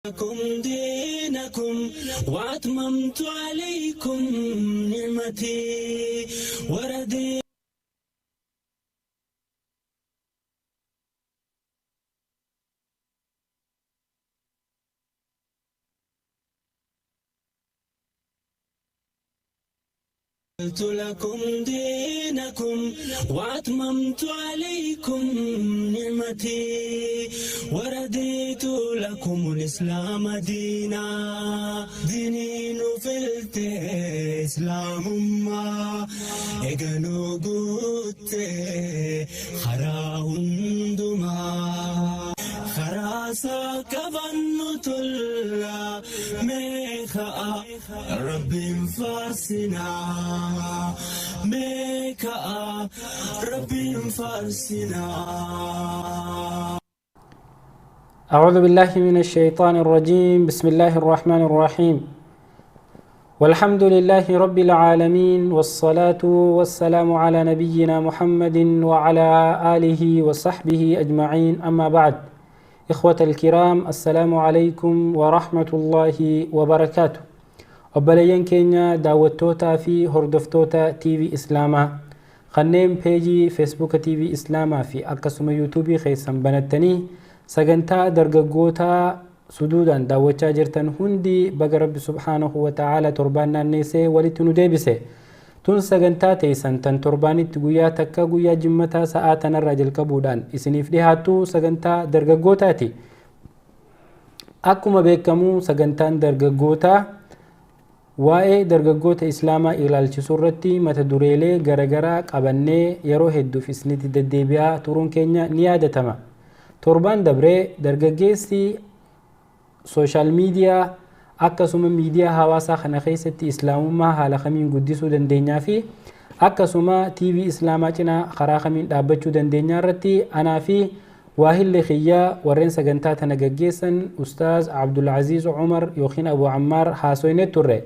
لكم دينكم وأتممت عليكم نعمتي ورديت لكم دينكم وأتممت عليكم نعمتي ورديت لكم الإسلام دينا. ديني نفلت إسلام ما إجنو قلت خراهن دما خراسا كفن تلا ميخا رب فارسنا ميكا رب فارسنا. أعوذ بالله من الشيطان الرجيم. بسم الله الرحمن الرحيم. والحمد لله رب العالمين، والصلاة والسلام على نبينا محمد وعلى آله وصحبه أجمعين. أما بعد، إخوة الكرام، السلام عليكم ورحمة الله وبركاته. Obboleeyyan keenya daawwattootaa fi hordoftoota TV Islaamaa kanneen peejii Feesbuuka TV Islaamaa fi akkasuma Yuutuubii keessan banattanii sagantaa dargaggootaa suduudhaan daawwachaa jirtan hundi, baga Rabbi subhaanahu wa ta'aala torbaan naanneessee walitti nu deebise. Tun sagantaa teessan tan torbaanitti guyyaa takka, guyyaa jimmataa, sa'aa tanarraa jalqabuudhaan isiniif dhihaattu sagantaa dargaggootaati. Akkuma beekamu, sagantaan dargaggootaa waa'ee dargaggoota Islaamaa ilaalchisuu irratti mata dureelee garagaraa qabannee yeroo hedduuf isinitti deddeebi'aa turuun keenya ni yaadatama. Torbaan dabree dargaggeessi social media akkasuma miidiyaa hawaasaa kana keessatti Islaamummaa haala kamiin guddisuu dandeenyaa fi akkasuma TV Islaamaa cinaa karaa kamiin dhaabbachuu dandeenyaa irratti anaa fi waahilli kiyyaa warreen sagantaa tana gaggeessan Ustaaz Abdulaziz Umar yookiin Abu Ammaar haasoyne turre.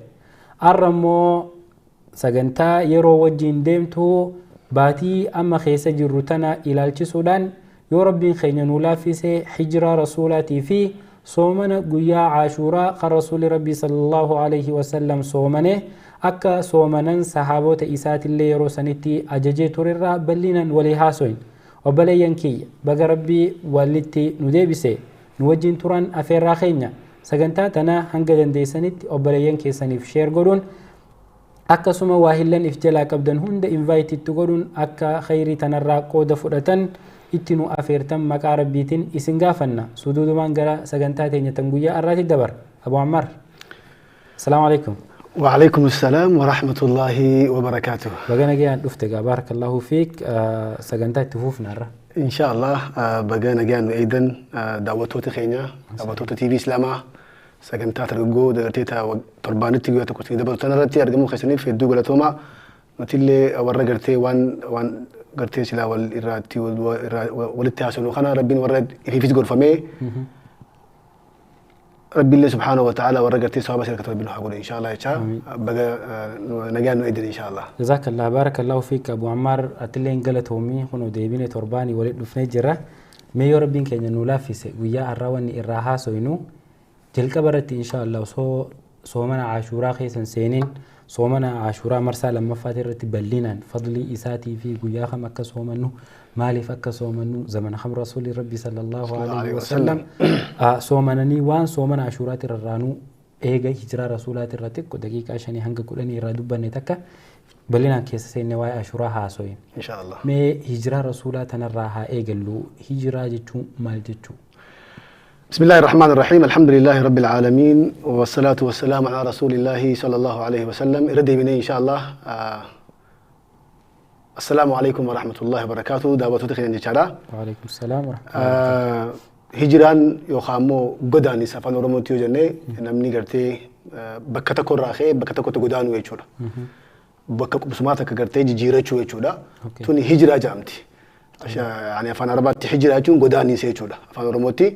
Har'a immoo sagantaa yeroo wajjin deemtu, baatii amma keessa jirru tana ilaalchisuudhaan, yoo Rabbiin keenya nuu laaffise, hijiraa Rasuulaatii fi soomana guyyaa Caashuuraa kan Rasuulli Rabbii sallallahu alaihi wasallam soomane, akka soomanan sahaabota isaatillee yeroo sanitti ajajee turerraa bal'inaan walii haasoyin. Obboleeyyan kiyya, baga Rabbii walitti nu deebise. Nu wajjin turan afeerraa keenya. Sagantaa tana hanga dandeessanitti obboleeyyan keessaniif share godhuun, akkasuma waahillan if jalaa qabdan hunda invite itti godhuun, akka khayrii tanarraa qooda fudhatan itti nu afeertan maqaa Rabbiitiin isin gaafanna. Suduudumaan gara sagantaa teenya tan guyyaa har'aatti dabar. Abu Ammar, asalaamu alaikum. وعليكم السلام ورحمة الله وبركاته. Baga nagayaan dhufte gaa, barakallahu fiik. Sagantaa itti fuufna irra. إن شاء الله baga nagaan أيضا daawwattoota keenya, daawwattoota TV Islaamaa, sagantaa dargaggoo dagartee torbaanitti guyyaa tokko isin dabartu irratti argamuu keessaniif hedduu galatoomaa. Nutillee warra gartee waan gartee silaa wal irraatti walitti haasofnu kana Rabbiin warra ifiifis gorfamee, Rabbiillee subhaanahu wa ta'ala warra gartee sababa sirkatu Rabbiin haa godhu insha Allah jechaa, baga nagaan nu eedan insha Allah. Jazakallah, barakallahu fiik Abu Ammar. Atilleen galatoomii. Kunoo deebine torbaanii walitti dhufnee jira. Mee yoo Rabbiin keenya nuu laaffise, guyyaa har'aa wanni irraa haasoynu jalqaba irratti insha Allah osoo soomana Caashuuraa keessan seeniin, soomana Caashuuraa marsaa lammaffaati irratti bal'inaan fadlii isaatii fi guyyaa kam akka soomannu, maaliif akka soomannu, zamana kam Rasuulli Rabbi sallallahu alaihi wasallam soomananii, waan soomana Ashuuraati irraanuu eega hijiraa Rasuulaati irraa xiqqo daqiiqaa 5 hanga 10 irraa dubbanne takka bal'inaan keessa seenne waa'ee Ashuuraa haasoyin. Insha Allah. Mee hijiraa Rasuulaa tanarraa haa eegallu. Hijiraa jechuun maal jechuu? بسم الله الرحمن الرحيم، الحمد لله رب العالمين، والصلاة والسلام على رسول الله صلى الله عليه وسلم. ردي بني إن شاء الله. السلام عليكم ورحمة الله وبركاته daawwattoota keenya jechaadha. وعليكم السلام ورحمة الله. Hijiraan yookaan immoo godaanis afaan Oromootti yoo jenne, namni gartee bakka tokko irraa ka'ee bakka tokkotti godaanuu jechuudha. Bakka qubsumaa takka gartee jijjiirachuu jechuudha. Tuni hijiraa jedhamti. Yani afaan Arabaatti hijiraa jechuun godaanisa jechuudha. Afaan Oromootti.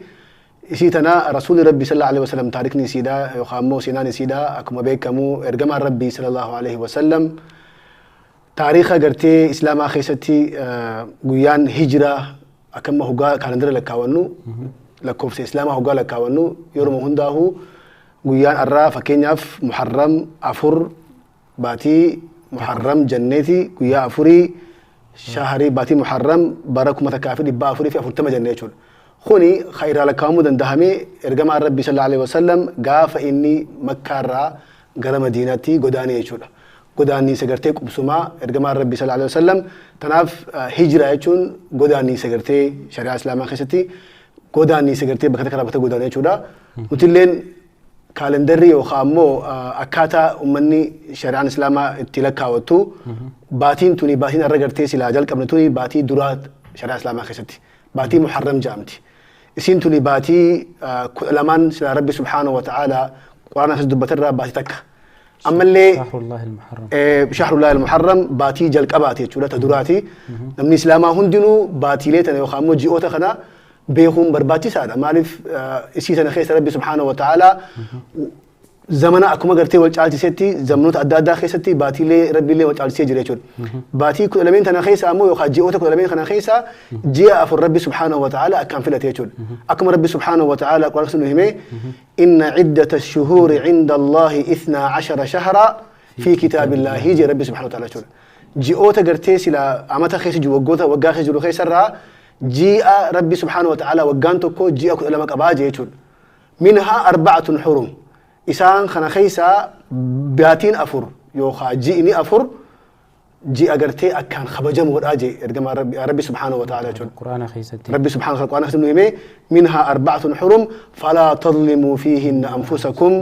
Isii tana Rasuulli Rabbi sallallahu alaihi wasallam, taarikni isiidhaa yookaan immoo seenaan isiidhaa akkuma beekamu, ergamaan Rabbii sallallahu alaihi wasallam taariika gartee Islaamaa keessatti guyyaan hijiraa akkama hoggaa kaalandara lakkaawwannu Lakkoofsa Islaamaa hoggaa lakkaawwannu yeroo hundaa'u guyyaan arraa fakkeenyaaf Muharram 4 baatii Muharram jenneeti guyyaa 4 shahrii baatii Muharram bara 1440 jennee jechuudha. Kuni khayraa lakkaawamuu danda'amee ergamaan Rabbii sallallahu alaihi wasallam gaafa inni Makkaarraa gara Madiinaatti godaanee jechuudha. Godaanniisa gartee qubsumaa ergamaan Rabbii sallallahu alaihi wasallam tanaaf hijira jechuun godaanniisa gartee shari'aa Islaamaa keessatti godaanniisa gartee bakka takka bakka godaanee jechuudha. Nutilleen kaalendarrii yookaan ammoo akkaataa uummanni shari'aan Islaamaa itti lakkaawwattu baatiin tuni baatiin arra gartee silaa jalqabne tuni baatii duraa shari'aa Islaamaa keessatti baatii Muharram jedhamti. Isiin tuni baatii 12 silaa Rabbi subhaanahu wa ta'aalaa Quraana keessatti dubbatarraa baatii takka. Ammallee Shahrullahi al-Muharram baatii jalqabaati jechuudha ta duraati. Namni Islaamaa hundinuu baatiilee tana yookaan ammoo ji'oota kana beekuun barbaachisaadha. Maaliif isii tana keessa Rabbi subhaanahu wa ta'aalaa zamana akkuma gartee wal caalchisetti zamanoota adda addaa keessatti baatiilee Rabbiillee wal caalchisee jira jechuudha. Baatii 12 tana keessa ammoo yookaan ji'oota 12 kana keessa ji'a 4 Rabbi subhaanahu wa ta'aalaa akkaan filate jechuudha. Akkuma Rabbi subhaanahu wa ta'aalaa Quraana keessatti nu himee inna ciddata shuhuuri cinda Allaahi 12 shahra fi kitaabillaahi jee Rabbi subhaanahu wa ta'aalaa jechuudha. Ji'oota gartee silaa amata keessa jiru waggoota waggaa keessa jiru keessarraa ji'a Rabbi subhaanahu wa ta'aalaa waggaan tokko ji'a 12 qabaa jee jechuudha. Minhaa arba'atun hurum. Isaan kana keessaa baatiin 4 yookaan ji'ni 4 ji'a gartee akkaan kabajamoodha jee ergamaa Rabbi subhaanahu wa ta'aalaa jechuudha. Quraana keessatti. Rabbi subhaanahu wa ta'aalaa Quraana keessatti nu himee minhaa arba'atun hurum falaa tadlimuu fiihinna anfusakum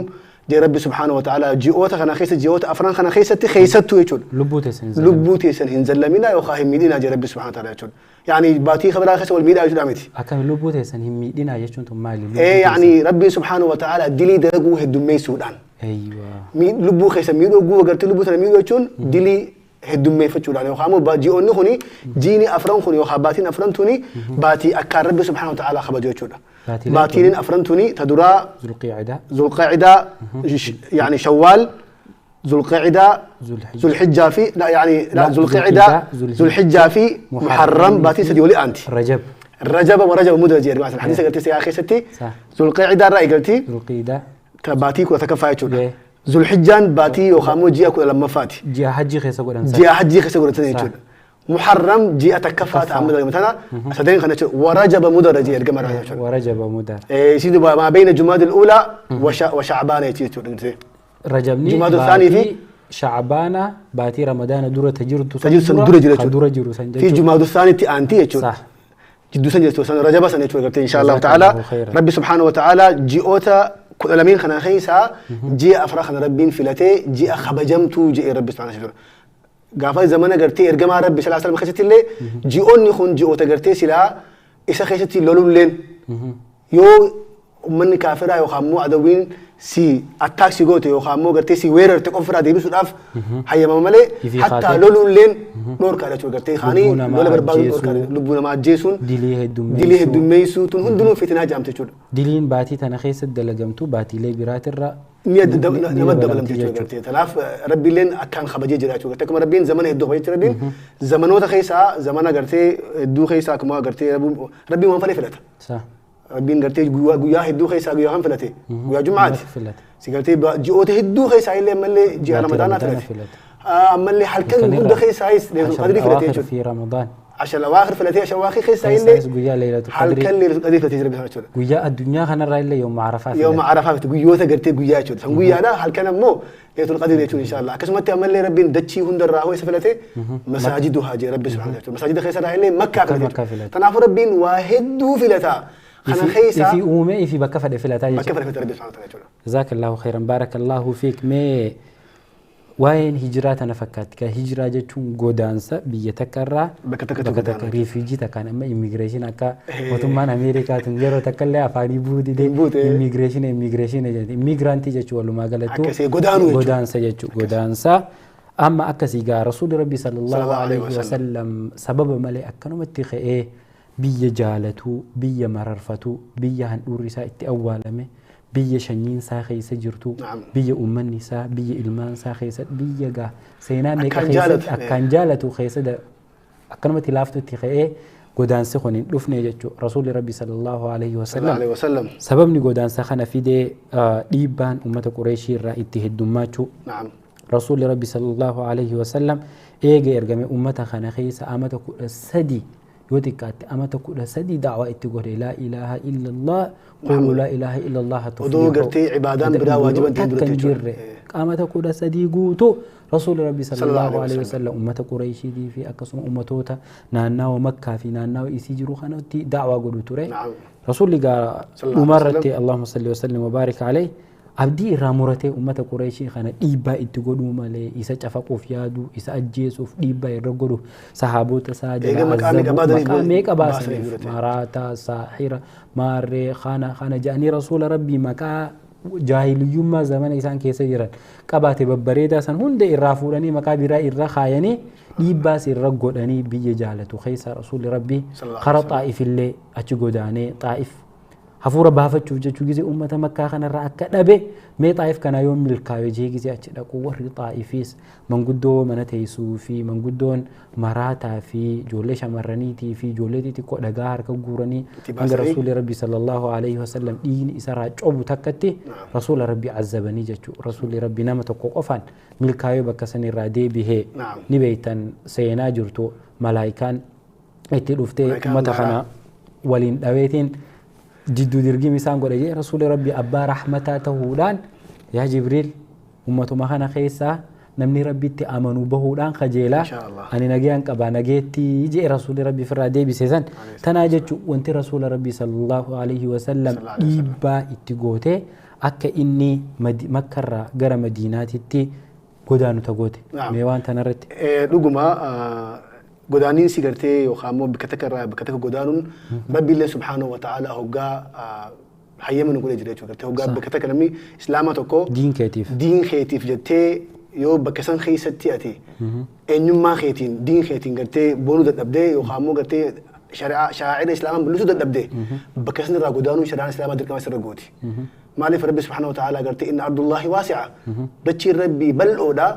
jee Rabbi subhaanahu wa ta'aalaa ji'oota kana keessa ji'oota 4 kana keessatti keessattuu jechuudha. Lubbuu teessan hin zallaminaa. Lubbuu teessan hin zallaminaa yookaan hin miidhinaa jee Rabbi subhaanahu wa ta'aalaa jechuudha. Yani baatii kabiraa keessa wal miidhaa jechuudha miti. Akkami lubbuu teessan hin miidhinaa jechuun tun maali? Yani Rabbiin subhaanahu wa ta'aalaa dilii dalaguu heddummeessuudhaan. Lubbuu keessa miidhuu guutuu agartee lubbuu sana miidhuu jechuun dilii heddummeeffachuudhaan yookaan ammoo ji'oonni kuni jiini 4 kun yookaan baatiin 4 tuni baatii akkaan Rabbi subhaanahu wa ta'aalaa kabaju jechuudha. Baatiin 4 tuni ta duraa Zulqiidaa. Zulqiidaa, yani Shawwaal, Zulqiidaa, Zulhijjaa fi la yani la Zulqiidaa, Zulhijjaa fi Muharram baatii 3 walii aanti. Rajab. Rajaba wa Rajaba mudra jedhu maasal hadiisa gartee siyaa keessatti Zulqiidaa irraa eegalti. Zulqiidaa. Ta baatii 11ffaa jechuudha. Zulhijjaan baatii yookaan ammoo ji'a 12ffaati. Ji'a hajjii keessa godhan. Ji'a hajjii keessa godhatan jechuudha. Muharram ji'a 1ffaa ta'a mudra tana sadeen kana jechuudha. Wa Rajaba mudra jedhu ergama irraa jechuudha. Wa Rajaba mudra. Isiin duuba maa beeyna Jumaadil Uulaa wa Shacbaana jechuudha. Rajabni Jumaadul Thaanii fi Shacbaana baatii Ramadaana dura tajirtu san dura jira jechuudha. Dura jiru san Fi jechuudha. Jumaadul Thaaniitti aanti jechuudha. Jidduu san jechuudha san Rajaba san jechuudha gartee insha Allahu ta'ala Rabbi subhaanahu wa ta'ala ji'oota 12 kana keessaa ji'a 4 kana Rabbiin filatee ji'a kabajamtuu ji'e Rabbi subhaanahu wa ta'ala. Gaafa zamana gartee ergamaa Rabbi sallallahu alaihi wasallam keessatti illee ji'oonni kun ji'oota gartee silaa isa keessatti lolulleen yoo uummanni kaafiraa yookaan immoo adawwiin si attaak si goote yookaan immoo gartee si weerarte qofa irraa deebisuudhaaf hayyamama malee hattaa lolulleen dhoorkaadha jechuudha gartee kaanii lola barbaadu dhoorkaadha lubbuu namaa ajjeesuun dilii heddummeessuu tun hundinuu fitinaa jedhamte jechuudha. Diliin baatii tana keessatti dalagamtu baatiilee biraatirra ni nama dabalamte jechuudha gartee. Kanaaf Rabbiilleen akkaan kabajee jira jechuudha. Akkuma Rabbiin zamana hedduu kabajee jira Rabbiin zamanoota keessaa zamana gartee hedduu keessaa akkuma gartee Rabbiin waan fedhe filata. Rabbiin gartee guyyaa hedduu keessaa guyyaa kan filate guyyaa Jum'aati. Si gartee ji'oota hedduu keessaa illee ammallee ji'a Ramadaanaa filate. Ammallee halkan hunda keessaayis Laylatul Qadrii filate jechuudha. 10 awaakhir filatee 10 awaakhir keessaa illee guyyaa Laylatul Qadrii halkan Laylatul Qadrii filatee jira jechuudha. Guyyaa addunyaa kanarraa illee yooma Arafaa filate. Yooma Arafaa filate guyyoota gartee guyyaa jechuudha. San guyyaadha halkan ammoo Laylatul Qadrii jechuudha inshallah. Akkasumatti ammallee Rabbiin dachii hundarraa hoo isa filate masaajidu haa jee Rabbi subhaanahu wa ta'ala. Masaajida keessarraa illee Makkaa filate. Kanaafuu Rabbiin waa hedduu filata. Kana keessaa Ifi uume ifi bakka fedhe filataa jechuudha. Bakka fedhe filata Rabbi subhaanahu wa ta'ala jechuudha. Jazakallahu khairan barakallahu fiik mee waa'een hijiraa tana fakkaatti. Kan hijiraa jechuun godaansa biyya takka irraa bakka takkatti bakka takka riifiijii takkaan amma immigireeshin akka mootummaan Ameerikaatiin yeroo takka illee afaanii buutee immigireeshin immigireeshin jedhani immigiraantii jechuun walumaa galattuu Akkasii godaanuu jechuudha. Godaansa jechuudha. Godaansa amma akkasii gaa Rasuulli Rabbi sallallahu alaihi wasallam sababa malee akkanumatti ka'ee biyya jaalatuu biyya mararfatuu biyya handhuurri isaa itti awwaalame biyya shanyiin isaa keessa jirtu biyya uummanni isaa biyya ilmaan isaa keessa biyya gaa seenaa meeqa keessatti akkaan jaalatu keessa akkanumatti laaftutti ka'ee Godaansi kun hin dhufne jechuudha. Rasuulli Rabbi sallallahu alaihi Sallallahu wasallam alaihi wasallam. Sababni godaansa kana fidee dhiibbaan uummata Qureeshii irraa itti heddummaachuu. Naam. Rasuulli Rabbi sallallahu alaihi wasallam eega ergame uummata kana keessa amata 13 yoo xiqqaatte amata 13 da'waa itti godhe laa ilaaha illallah quluu laa ilaaha illallah Odoo gartee ibaadaan biraa waajiban ta'in takka duratti hin jechuudha. jirre amata 13 guutuu Rasuulli Rabbi sallallahu alaihi wasallam uummata Qureeshiitii fi akkasuma uummatoota naannawa Makkaa fi naannawa isii jiru kanatti da'waa godhu ture. Naam. Rasuulli gaa Sallallahu dhumarratti Allahumma salli wa sallim wa baarik alayhi abdii irraa muratee uummata Qureeshii kana dhiibbaa itti godhuu malee isa cafaquuf yaaduu isa ajjeesuuf dhiibbaa irra godhu sahaabota isaa Eega jala maqaa meeqa azabuu baasaniif maqaa meeqa baasaniif baasaniif duratti. maraataa saahira maarree kana kana jedhanii rasuula rabbii maqaa jaahiliyyummaa zamana isaan keessa jiran qabaate babbareedaa san hunda irraa fuudhanii maqaa biraa irra kaayanii dhiibbaas irra godhanii biyya jaalatu keessa rasuulli rabbii Sallallahu kara xaa'ifillee achi godaanee xaa'if hafuura baafachuuf jechuu gisee uummata makkaa kanarraa akka dhabe mee xaa'if kana yoo milkaa'e jee gisee achi dhaqu warri xaa'ifiis manguddoo mana teessuu fi manguddoon maraataa fi ijoollee shamarraniitii fi ijoollee xixiqqoo dhagaa harka guuranii Itti hanga baasanii. rasuulli rabbi sallallahu alaihi wasallam dhiigni isarraa cobu takkatti rasuula rabbi azzabanii jechuu rasuulli rabbi nama tokko qofaan milkaa'ee bakka sanirraa deebihee Naam. ni beektan seenaa jirtu malaayikaan itti dhuftee Malaayikaan uummata gaaraa. kana waliin dhaweetiin jidduu dirgim isaan godhe jee rasuulli rabbi abbaa rahmataa ta'uudhaan yaa jibriil ummatuma kana keessaa namni rabbitti amanu bahuudhaan kajeelaa Inshaa Allah. ani nagayaan qabaa nageetti jee rasuulli rabbi ofirraa deebise san tanaa jechuun wanti rasuula rabbi sallallahu alaihi wasallam Sallallahu alaihi wasallam. dhiibbaa itti gootee akka inni makkarraa gara madiinaatitti godaanu ta goote Naam. mee waan tanarratti Dhuguma godaaniinsi gartee yookaan immoo bakka takka irraa bakka takka godaanuun rabbiillee subhaanahu wa ta'ala hoggaa hayyama nu godhee jira jechuudha. Gartee hoggaa bakka takka namni islaama tokko diin keetiif diin keetiif jettee yoo bakka san keessatti ati eenyummaa keetiin diin keetiin gartee boonuu dadhabdee yookaan immoo gartee shaa'ira islaamaa mul'isuu dadhabdee bakka san irraa godaanuun shari'aan islaamaa dirqama sirra gooti. Maaliif rabbi subhaanahu wa ta'ala gartee inna ardullaahi waasi'a dachiin rabbii bal'oodha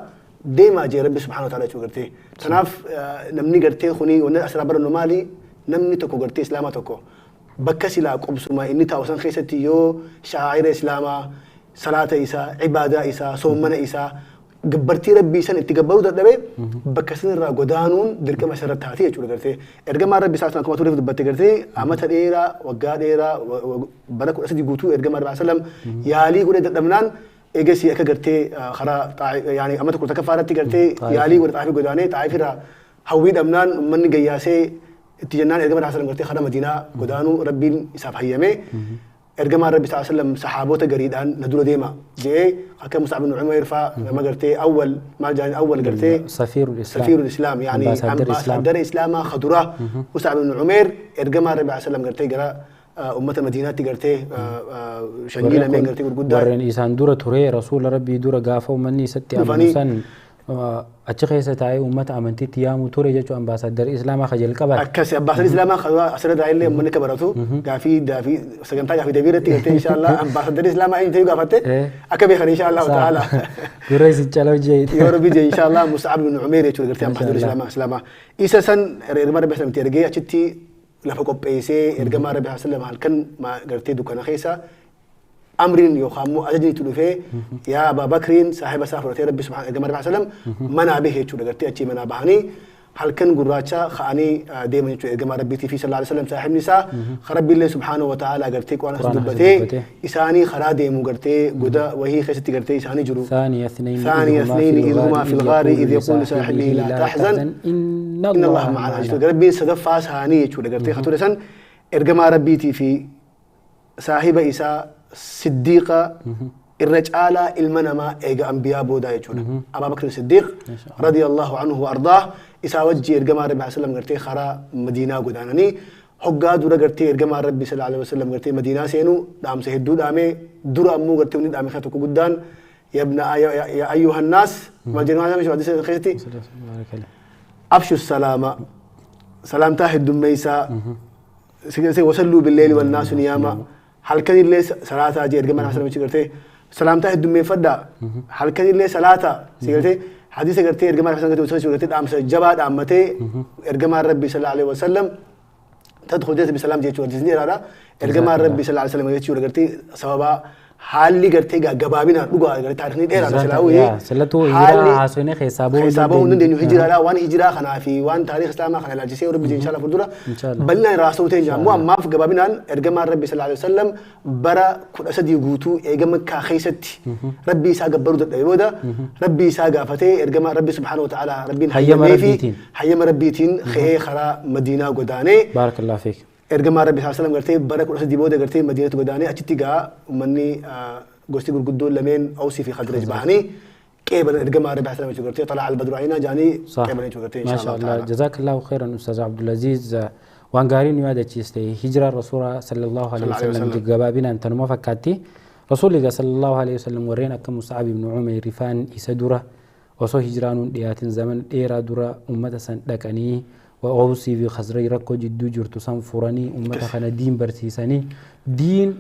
deemaa jee rabbi subhaanahu wa ta'ala jechuudha gartee. Kanaaf namni gartee kuni wanni asirraa barannu maali namni tokko gartee islaamaa tokko bakka silaa qubsuma inni taa'u san keessatti yoo shaa'ira islaamaa salaata isaa ibaadaa isaa soommana isaa gabbartii rabbii san itti gabbaruu dadhabee bakka san irraa godaanuun dirqama isarra taati jechuudha gartee ergamaan rabbi isaa akkuma tureef dubbatte gartee amata dheeraa waggaa dheeraa bara 13 guutuu ergamaan rabbi sallam yaalii godhee dadhabnaan eegasii akka gartee karaa yaani amata 11 irratti gartee yaalii godhe xaafii godaanee xaafii irraa hawwii dhabnaan uummanni gayyaasee itti jennaan ergamaan rabbi sallam gartee karaa madiinaa godaanuu rabbiin isaaf hayyamee ergamaan rabbi sallallahu alaihi wasallam sahaabota gariidhaan na dura deema jee akka Mus'ab ibn Umayr faa nama gartee awwal maal jedhani awwal gartee safiirul islaam safiirul islaam yaani Ambaasaadara Islaam. ambaasaadara islaamaa kaduraa Mus'ab ibn Umayr ergamaan rabbi sallallahu alaihi wasallam gartee gara ummata madiinaatti gartee shanyii lameen gartee gurguddaa warreen isaan dura ture rasuula rabbii dura gaafa uummanni isatti amanu Dhufanii. san achi keessa taa'ee uummata amantiitti yaamu ture jechuun ambaasaadara islaamaa ka jalqabaati. Akkas ambaasadara islaamaa kaduraa asirra illee uummanni akka baratu gaafii gaafii sagantaa gaafii deebii irratti gartee inshallah ambaasadara islaamaa eenyu ta'uu gaafatte Eh. akka beekan inshallah ta'ala. Dura isin calaw jee. Yoo rabbi jee inshallah Mus'ab ibn Umayr jechuudha gartee ambaasadara islaamaa islaamaa. Isa san ergamaa rabbi sallam ergee achitti lafa qopheessee ergamaa rabbi sallam halkan gartee dukkana keessa amriin yookaan immoo ajajni itti dhufee yaa Abaa Bakriin saahiba isaa fudhatee rabbi subhaana ergamaa rabbi sallam manaa bahe jechuudha gartee achii manaa bahanii halkan gurraacha ka'anii deeman jechuudha ergamaa rabbiitii fi sallallahu alaihi wasallam saahibni isaa rabbiillee subhaanahu wa ta'ala gartee quraana Quraana dubbatee dubbatee. isaanii karaa deemu gartee goda wahii keessatti gartee isaanii jiru. ثاني اثنين ثاني اثنين إذ هما في الغار إذ يقول لصاحبه لا تحزن إن إن الله معنا jechuudha. Rabbiin sadaffaa isaanii jechuudha gartee haa ture san ergamaa rabbiitii fi saahiba isaa siddiiqa irra caalaa ilma namaa eega ambiyaa boodaa jechuudha. Abaa Bakr Siddiiq radiyallahu anhu wa ardaah isaa wajji ergamaa rabbi sallam gartee karaa Madiinaa godaananii hoggaa dura gartee ergamaa rabbi sallallahu alaihi wasallam gartee Madiinaa seenuu dhaamsa hedduu dhaamee dura ammoo gartee wanni dhaame keessaa tokko guddaan yabna ya ayyuhan naas maal jedhu maal jedhu hadiisa keessatti أفشوا السلام سلامتا هدوميسا وصلوا بالليل والناس نياما هل كان اللي صلاة جي ارجمان حسن مشي قرتي سلامتا هدومي فدا هل كان اللي صلاة سيقرتي حديث قرتي ارجمان حسن قرتي وصلوا قرتي دام جبا دامتي ارجمان ربي صلى الله عليه وسلم Tadkhulu jannata bisalaam jechuudha. Hadiisni dheeraadha. Ergamaan Rabbii sallallahu alaihi wasallam jechuudha gartee sababa haalli gartee gabaabinaan dhugaa gartee taarikhni dheeraadha silaa'uu. Silattuu hijiraa haasofne keessaa bahuu keessaa bahuu hin dandeenyu hijiraadha. Waan hijiraa kanaa fi waan taarikh islaamaa kana ilaalchisee Rabbi inshallah fuuldura bal'inaan irraa haasa'uu ta'e ammoo ammaaf gabaabinaan ergamaan Rabbi sallallahu alaihi wasallam bara 13 guutuu eega Makkaa keessatti Rabbii isaa gabbaruu dadhabe booda Rabbii isaa gaafatee ergamaa Rabbi subhaanahu wa ta'ala Rabbiin hayyama hayyamee fi Rabbiitiin. Hayyama Rabbiitiin ka'ee karaa Madiinaa godaanee. Barakallahu fiik. Ergamaan Rabbi sallallahu alaihi wasallam gartee bara 13 booda gartee Madiinatti godaanee achitti gaa ummanni gosti gurguddoon lameen Awsii fi Khazraj bahanii qeebalan ergamaa Rabbi sallallahu alaihi wasallam gartee xalaa al-badru alaynaa jaanii qeebalan jechuudha gartee Maasha inshallah Allah. ta'ala. Jazakallahu khairan Ustaz Abdulaziz. Waan gaarii nu yaadachiiste hijiraa Rasuula sallallahu alaihi sallallahu alaihi wasallam wasallam. Gabaabinaan tanuma fakkaatti. Rasuulli egaa sallallahu alaihi wasallam warreen akka Mus'ab ibn Umayr faan isa dura osoo hijiraan hin dhiyaatin zaman dheeraa dura ummata san dhaqanii Awsii fi Khazraj rakkoo jidduu jirtu san furanii ummata kana diin barsiisanii diin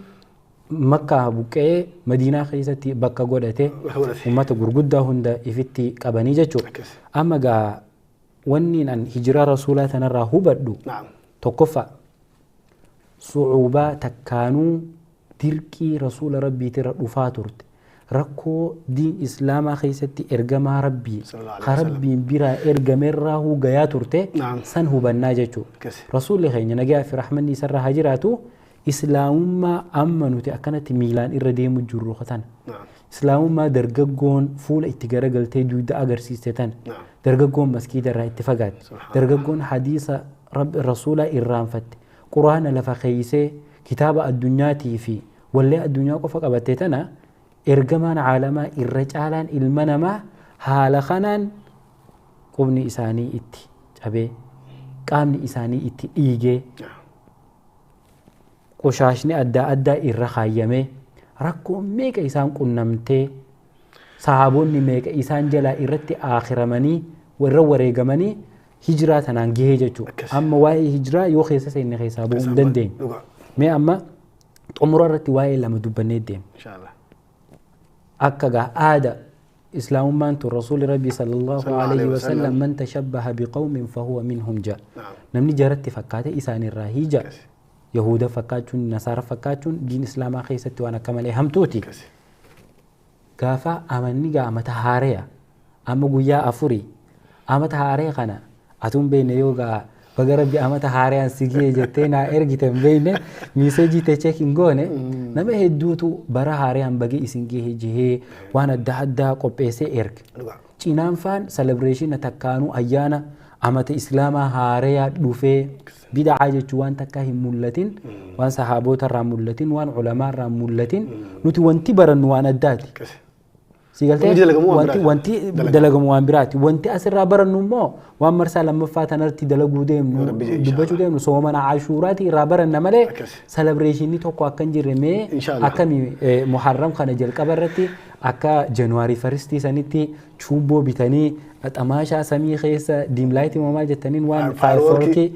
Makkaa buqqa'ee Madiinaa keessatti bakka godhate Bakka godhate. Ummata gurguddaa hunda ifitti qabanii jechuudha. Akkas. Amma gaa wanni an hijiraa Rasuulaa tanarraa hubadhu tokkoffaa su'uubaa takkaanuu dirqii Rasuula Rabbiitirra dhufaa turte. Rakkoo diin Islaamaa keessatti ergamaa Rabbii sallallahu alaihi ka wasallam. Rabbiin biraa ergamerraa gayaa turte san hubannaa jechuudha. Akkasi. Rasuulli keenya nagaa fi rahmanni isarra haa jiraatu Islaamummaa amma nuti akkanatti miilaan irra deemu jirru tana. Islaamummaa dargaggoon fuula itti garagaltee dugda agarsiiste tana. Dargaggoon maskiida irraa itti fagaatte. Subhaanallah. Dargaggoon hadiisa Rasuulaa irraanfatte. Quraana lafa keeysee kitaaba addunyaatii fi wallee addunyaa qofa qabatte tana ergamaan caalamaa irra caalaan ilma namaa haala kanaan qubni isaanii itti cabee qaamni isaanii itti dhiigee qoshaashni adda addaa irra kaayyamee rakkoo meeqa isaan qunnamtee sahaabonni meeqa isaan jalaa irratti aakiramanii warra wareegamanii hijiraa tanaan gahee jechuudha. Akkas. Amma waa'ee hijiraa yoo keessa seenne keessaa bahuu hin dandeenyu. Dhugaa. Mee amma xumura irratti waa'ee lama dubbannee deemna. Inshallah. Akka gaa aada islaamummaan tun Rasuulli Rabbii sallallahu sallallahu alaihi alaihi wasallam wasallam. Man tashabbaha biqawmin fahuwa minhum ja'a. Naam. Namni jaratti fakkaate isaanirraa hija. Akkas. Yahuda fakkaachuun Nasaara fakkaachuun diin islaamaa keessatti waan akka malee hamtuuti. Akkas. Gaafa amanni gaa amata haareya amma guyyaa 4 amata haaree kana atuun beekne yoo gaa baga Rabbi amata haareyaan si ga'e jettee naa ergite hin beekne miiseejii teechee hin goone nama hedduutu bara haareyaan bage isin gahe jehee waan adda addaa qopheessee erge. Dhugaa. Cinaan faan selebireeshina takkaanuu ayyaana amata islaamaa haareyaa dhufee bid'aa jechuun waan takka hin mul'atin waan sahaabota irraa mul'atin waan culamaa irraa mul'atin nuti wanti barannu waan addaati. Akkas. Si galtee? Wanti dalagamu waan Wanti biraati. wanti dalagamu waan biraati. Wanti asirraa barannu immoo waan marsaa lammaffaa tanarratti dalaguu deemnu Rabbi jee, dubbachuu deemnu soomana ashuuraati irraa baranna malee Akkas. selebireeshinii tokko akka hin jirre mee Inshallah. akkami Muharram kana jalqaba irratti akka Januwaarii faristii sanitti cuubboo bitanii xamaashaa samii keessa diimlaayitii maal jettaniin waan Fireworkii.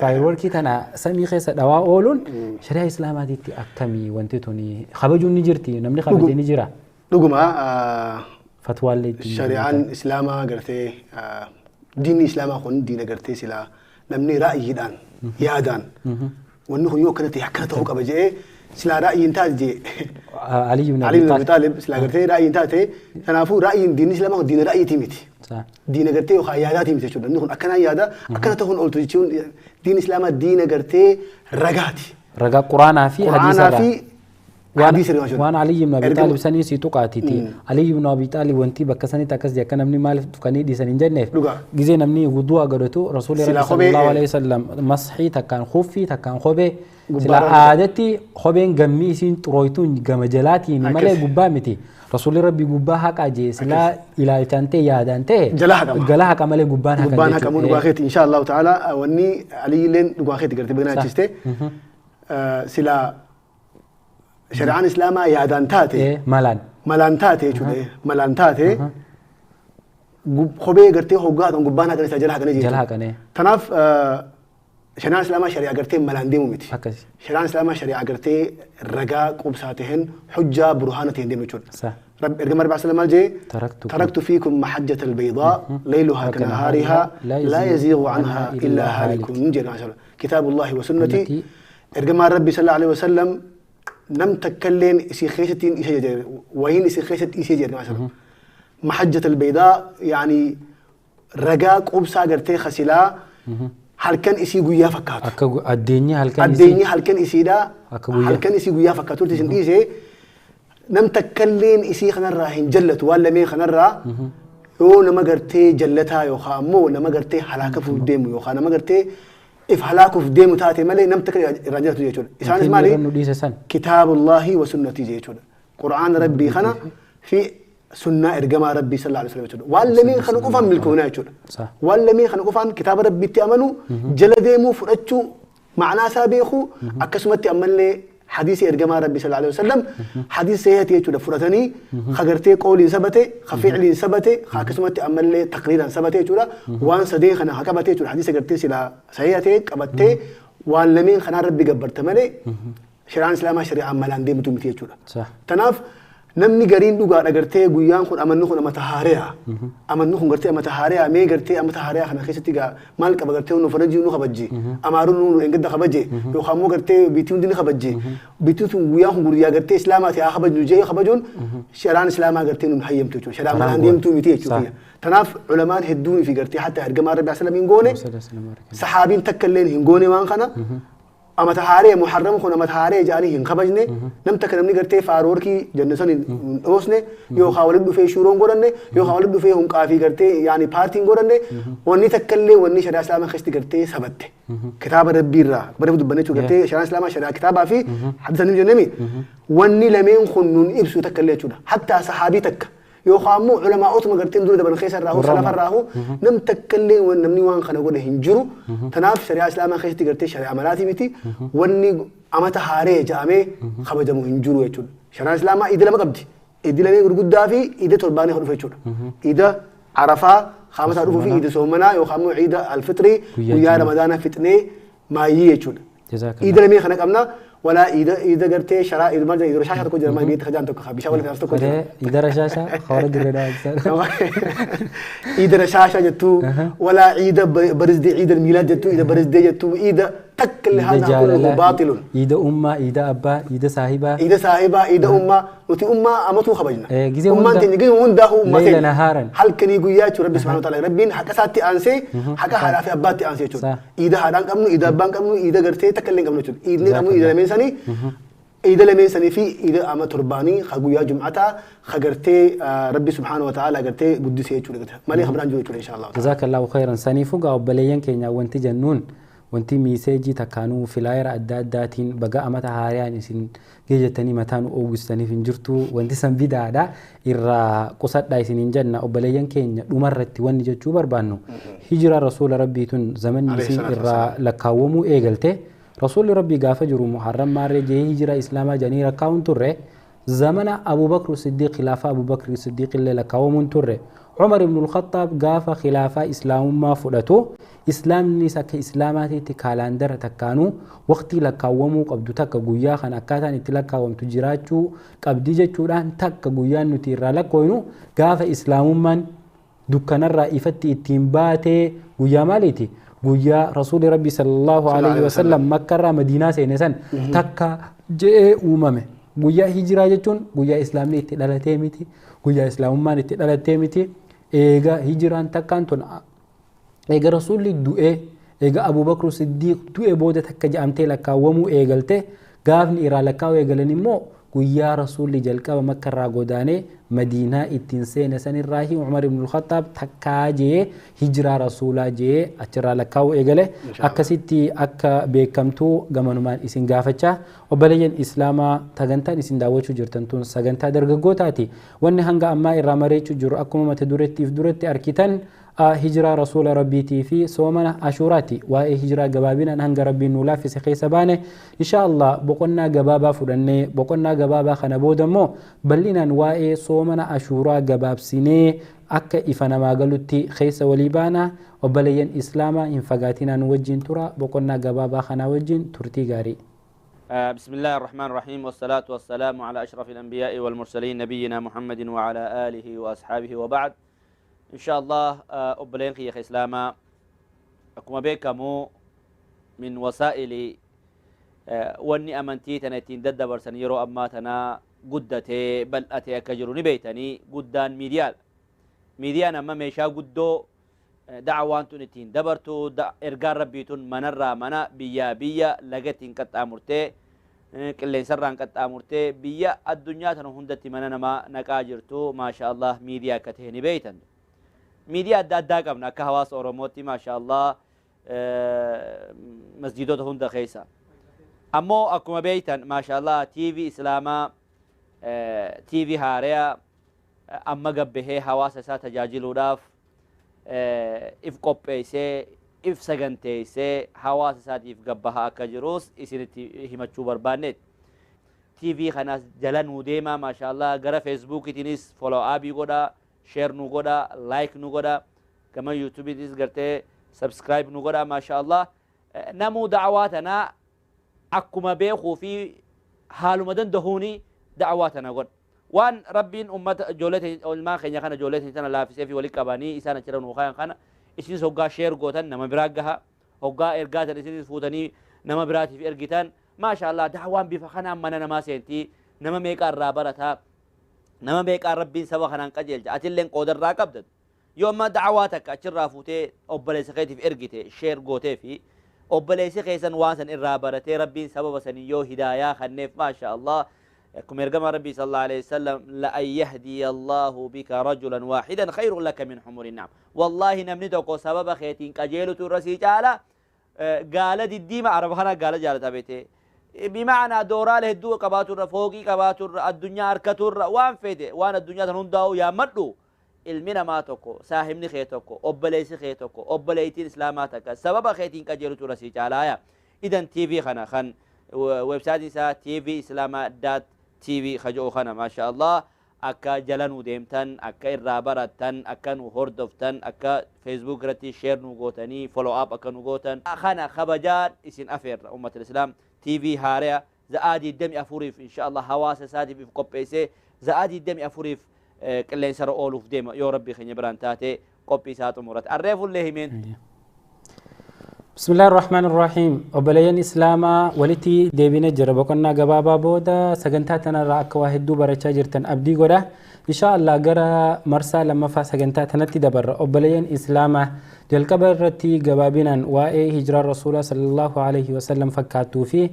faayiroorkii tana samii keessa dhawaa ooluun shari'aa islaamaatitti akkamii wanti tuni kabajuun ni jirti namni kabajee ni jira. Dhuguma Fatwaallee ittiin shari'aan islaamaa gartee diinni islaamaa kun diina gartee silaa namni ra'yiidhaan yaadaan wanni kun yoo akkana ta'e akkana ta'uu qaba jedhee silaa ra'yiin taate jedhe Ali ibn Ali Abi ibn Abi Talib. Talib silaa gartee ra'yiin taate kanaafuu ra'yiin diinni islaamaa kun diina ra'yiitii miti. Diina gartee yookaan yaadaatii miti jechuudha. Inni kun akkanaan yaada akkana ta'uun ooltu jechuun diinni islaamaa diina gartee ragaati. Ragaa Quraanaa fi Quraanaa hadiisa fi irraa. hadiisa irraa jechuudha. Waan Ali ibn Abi Ergama- Talib sanii si tuqaatiti. Ali ibn Abi Talib wanti bakka sanitti akkas jedhe akka namni maaliif tuqanii dhiisan hin jenneef. Dhugaa. Gizee namni wudu'a godhatu Rasuulli Silaa Rabbi kophee- sallallahu alaihi wasallam masxii takkaan kuffii takkaan kophee Gubbaa silaa irraa aadatti kopheen gammii isiin xurooytuun gama jalaatiin malee Akkas. gubbaa miti. Rasuulli Rabbi gubbaa haqaa jee silaa ilaalchaan ta'e yaadaan ta'e Jala haqama. Jala haqa malee gubbaan haqan Gubbaan jechuudha. haqamuu dhugaa keeti insha Allahu ta'ala wanni Aliyyilleen dhugaa keeti gartee baga naachiste silaa shari'aan islaamaa yaadaan taate Malaan. Malaan taate jechuudha malaan taate kophee gartee hoggaa haqan gubbaan haqan isaa jala haqanii Jala jechuudha. haqanii. Tanaaf Shari'aan Islaamaa shari'aa gartee malaan deemu miti. Shari'aan Islaamaa shari'aa gartee ragaa qubsaa taheen hujjaa burhaana taheen deemu jechuudha. Ergama Rabbi sallallahu alaihi wasallam jee taraktu fiikum mahajjata albaydaa layluhaa kanahaarihaa laa yaziighu anhaa illaa haalikun jedha. Kitaabullahi wa sunnati. Ergama Rabbi sallallahu alaihi wasallam nam takkalleen isii keessattiin isa jedhe wayiin isii keessatti isii jedhe ergama. Mahajjata albaydaa yaani ragaa qubsaa gartee khasilaa halkan isii guyyaa fakkaatu. Akka addeenyi halkan isii. Addeenyi halkan isiidha. Halkan isii guyyaa fakkaatu isin dhiisee nam takkalleen isii kanarraa hin jallatu waan lameen kanarraa yoo nama gartee jallataa yookaan ammoo nama gartee halaakuuf deemu yookaan nama gartee if halaakuuf deemu taate malee nam takka irraa jallatu jechuudha. Isaanis maali? Kitaabullaahi wa sunnatii jechuudha. Qur'aana Rabbii kana fi sunnaa ergamaa Rabbii sallallahu alaihi wasallam jechuudha. Waan lameen kana qofaan milkoonaa jechuudha. Waan lameen kana qofaan kitaaba Rabbiitti amanu jala deemuu fudhachuu ma'anaa isaa beekuu akkasumatti ammallee hadiisa ergamaa Rabbii sallallahu alaihi wasallam hadiisa sahiihati jechuudha fudhatanii ka gartee qooliin sabate ka fi'liin sabate ka akkasumatti ammallee taqriiraan sabate jechuudha. Waan sadeen kana haa qabate jechuudha. Hadiisa gartee silaa sahiiha ta'e qabattee waan lameen kanaa Rabbi gabbarta malee shari'aan Islaamaa shari'aan malaan deemtu miti jechuudha. Tanaaf namni gariin dhugaadha gartee guyyaan kun amanni kun amata haare'a. Amanni kun gartee amata haare'a mee gartee amata haare'a kana keessatti gaa maal qaba gartee nu faranjii nu kabajje amaaruun nu engadda kabajje yookaan immoo gartee biitii hundi ni kabajje biitiin sun guyyaan kun guyyaa gartee islaamaati haa kabajnu jee kabajuun shari'aan islaamaa gartee nun hayyamtu jechuudha. Shari'aan malaan deemtuu miti jechuudha. Tanaaf culamaan hedduun fi gartee hatta ergamaa Rabbi sallam hin goone saxaabiin takka illee hin goone waan kana amata haaree muharram kun amata haaree jedhanii hin kabajne nam takka namni gartee faaroorkii jenne san hin dhoosne yookaan walitti dhufee shuuroon godhanne yookaan walitti dhufee hunqaa fi gartee yaani paartiin godhanne wanni takka illee wanni shari'aa islaamaa keessatti gartee sabatte kitaaba Rabbii irraa bara dubbanne jechuudha gartee shari'aan islaamaa shari'aa kitaabaa fi hadiisa ni jennemi wanni lameen kun nun ibsu takka illee jechuudha hattaa saxaabii takka yookaan immoo culamaa'otuma garteen dura daban keessa irraa salafa irraa nam takka illee namni waan kana godhe hin jiru. Tanaaf shari'aa islaamaa keessatti gartee shari'aa malaatii miti wanni amata haaree jedhamee kabajamu hin jiru jechuudha. Shari'aan islaamaa iida lama qabdi. Iidi lamee gurguddaa fi iida torbaanii dhufu jechuudha. Iida Arafaa kaamataa dhufuu fi iida soomanaa yookaan immoo iida alfitrii guyyaa ramadaanaa fixnee maayyii jechuudha. Iida lamee kana qabna. ولا إذا قرتي شراء إذا مرجع إذا رشاشة تكون جرما بيت خجان تكون بيشاول في نفسه تكون إذا رشاشة خارج الرجال إذا رشاشة جتو ولا إذا برزدي عيد الميلاد جتو إذا برزدي جتو إذا تكل هذا كله باطل إذا أمة إذا أبا إذا صاحبة إذا صاحبة إذا أمة وتي أمة أمته خبجنا أمة أنت نجي ونده أمة ليل نهارا هل كني قويات ربي سبحانه وتعالى ربين حكى ساتي أنسي حكى هذا في أباتي أنسي شو إذا هذا كمنو إذا بان كمنو إذا قرتي تكلم كمنو شو إذا كمنو إذا لمن سني إذا لمن سني في إذا أمة ترباني خجويا جمعتها خجرتي ربي سبحانه وتعالى قرتي قدسية شو لقتها مالي خبران جوي شو إن شاء الله. جزاك الله خيرا سني فوق أو بليان كينيا وانت جنون wanti miiseejii takkaanuu filaayera adda addaatiin baga amata haariyaan isin geejjattanii mataan oogistaniif hin jirtu wanti san bidaadha irraa qusadhaa isin hin jenna obboleeyyan keenya dhumarratti wanni jechuu barbaannu hijira rasuula rabbiitun zamanni isin irraa lakkaawwamuu eegalte rasuulli rabbii gaafa jiru muharram maarree jee hijira islaamaa jedhanii rakkaa'uun turre zamana abubakr siddiiq khilaafa abubakr siddiiq illee lakkaawwamuun turre عمر بن الخطاب قاف خلافة إسلام ما فلته إسلام نيسا كإسلاماتي تكالاندر تكانو وقتي لكاومو قبدو تكا قويا خان أكاتان اتلكاوم تجراتشو قبدي جتشوران تكا قويا نتيرا لكوينو قاف إسلام من دكان الرائفتي اتنباتي قويا ماليتي قويا رسول ربي صلى الله عليه وسلم مكة مدينة سينسان تكا جئ أمامه قويا هجرة جتشون قويا إسلامي اتلالتي متي قويا إسلام من اتلالتي متي eega hijiraan takkaan tun eega rasuulli du'ee eega Abubakr Siddiiq du'e booda takka jedhamtee lakkaawwamuu eegalte gaafni irraa lakkaa'uu eegalan immoo guyyaa rasuulli jalqaba makka irraa godaanee madiinaa ittiin seene sanirraahi Umar ibn al-Khattaab takkaa jee hijiraa rasuulaa jee achirraa lakkaa'uu eegale akkasitti akka beekamtuu gamanumaan isin gaafachaa obboleeyyan islaamaa sagantaan isin daawwachuu jirtan tun sagantaa dargaggootaati wanni hanga ammaa irraa mareechuu jiru akkuma mata durettiif duratti arkitan hijiraa rasuula rabbiitii fi soomana ashuuraati waa'ee hijiraa gabaabinaan hanga rabbiin nuu laaffise keessa baane insha allah boqonnaa gabaabaa fudhannee boqonnaa gabaabaa kana booda immoo bal'inaan waa'ee soomana ashuuraa gabaabsinee Akka ifa namaa galutti keessa walii baana. Obboleeyyan Islaamaa, hin fagaatinaan wajjin tura. Boqonnaa gabaabaa kanaa wajjin turtii gaarii. بسم الله الرحمن الرحيم، والصلاة والسلام على أشرف الأنبياء والمرسلين، نبينا محمد وعلى آله وأصحابه، وبعد. إن شاء الله obboleen kiyya إسلاما، akkuma beekamu من وسائل wanni amantii tana ittiin daddabarsan yeroo ammaa tana guddatee bal'atee akka jiru ni beeytanii. Guddaan miidiyaadha. Miidiyaan amma meeshaa guddoo da'awaan tun ittiin dabartu, ergaan Rabbii tun manarraa mana, biyyaa biyya, laga ittiin qaxxaamurtee, qilleensarraan qaxxaamurtee biyya addunyaa tana hundatti mana namaa naqaa jirtu, maasha Allah, miidiyaa akka ta'e ni beeytan. Miidiyaa adda addaa qabna akka hawaasa Oromootti, maasha Allah, masjiidota hunda keessa. Ammoo akkuma beeytan, maasha Allah, TV Islaamaa, TV haaraa amma gabbahee hawaasa isaa tajaajiluudhaaf if qopheessee, if saganteessee hawaasa isaatiif gabbahaa akka jirus isinitti himachuu barbaanneet. TV kanas jala nuu deemaa, maasha Allah, gara Feesbuukiitiinis follow up godhaa, share nu godhaa, like nu godhaa, gama YouTubeiitis gartee subscribe nu godhaa, maasha Allah. Namuu da'awaa tanaa akkuma beekuu fi haaluma dandahuuni da'awaa tana godha. Waan Rabbiin ummata ijoollee ilmaan keenya kana, ijoollee tana laafisee fi walitti qabanii isaan achirra nuu kaayan kana isinis hoggaa share gootan nama biraa gaha, hoggaa ergaa tan isinis fuutanii nama biraatiif ergitan, maasha Allah, da'awaan bifa kanaan mana namaa seentii, nama meeqa irraa barataa, nama meeqaa Rabbiin saba kanaan qajeelcha, atilleen qoodarraa qabdan. Yoo amma da'awaa takka achirraa fuutee obboleessa keetiif ergite, share gootee fi obboleessi keessan waan san irraa baratee Rabbiin sababa sanii yoo hidaayaa kanneef, maasha Allah, akkuma ergama Rabbii sallallahu alaihi wasallam, لأن يهدي الله بك رجلا واحدا خير لك من حمر النعم. والله namni tokko sababa keetiin qajeelutu irra sii caala gaala diddiima. Araba kana gaala jaalata beete. Bimacnaa dooraalee hedduu qabaaturra, fooqii qabaaturra, addunyaa harkaturra, waan fedhe waan addunyaa tan hundaa'u yaammadhu, ilmi namaa tokko, saahibni kee tokko, obboleessi kee tokko, obboleettiin Islaamaa takka sababa keetiin qajeelutu irra sii caalaaya. Idan TV kana kan websaayitiin isaa tvislaamaa.tv kajo'u kana, maasha Allah, akka jala nu deemtan, akka irraa barattan, akka nu hordoftan, akka Facebook irratti share nu gootanii follow up akka nu gootan kana kabajaan isin afeerra. Ummata Islaam, TV haaraa za'aa 24f insha Allah hawaasa isaatiif if qopheessee za'aa 24f qilleensarra ooluuf deema, yoo Rabbii keenya biraan taate qophii isaa xumurate arreefullee himeen. بسم الله الرحمن الرحيم. Obboleeyyan Islaamaa, walitti deebinee jira boqonnaa gabaabaa booda. Sagantaa tanarraa akka waa hedduu barachaa jirtan abdii godha. Insha Allah gara marsaa lammaffaa sagantaa tanatti dabarra. Obboleeyyan Islaamaa, jalqaba irratti gabaabinaan waa'ee hijiraa Rasuulaa sallallahu alaihi wasallam fakkaattuu fi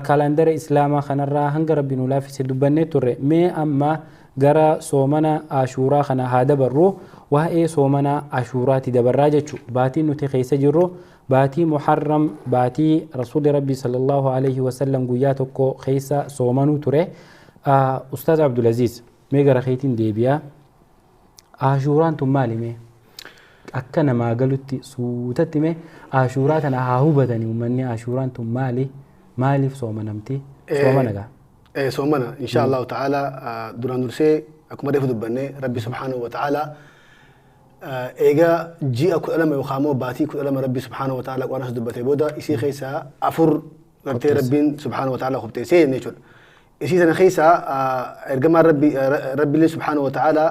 kaalandara Islaamaa kanarraa hanga Rabbi nu laaffise dubbannee turre. Mee amma gara soomana Ashuuraa kana haa dabarru. Waa'ee soomana Ashuuraati dabarraa jechu. Baatiin nuti keessa jirru baatii Muharram, baatii Rasuulli Rabbii sallallahu alaihi wasallam guyyaa tokko keessa soomanuu ture. Ustaaz Abdulaziz, mee gara keetiin deebi'aa. Ashuuraan tun maali? Mee akka namaa galutti suutatti mee Ashuuraa tana haa hubatanii uummanni. Ashuuraan tun maali? Maaliif soomanamti? Soomana gaa. Soomana, insha Allahu ta'ala, duraan dursee akkuma reefu dubbanne, Rabbi subhaanahu wa ta'ala eega ji'a 12 yookaan immoo baatii 12 Rabbi subhaanahu wa ta'ala Quraana dubbatee booda isii keessaa afur gartee Rabbiin subhaanahu wa ta'ala qopheessee jenne jechuudha. Isii sana keessaa ergamaan Rabbi, Rabbiillee subhaanahu wa ta'ala,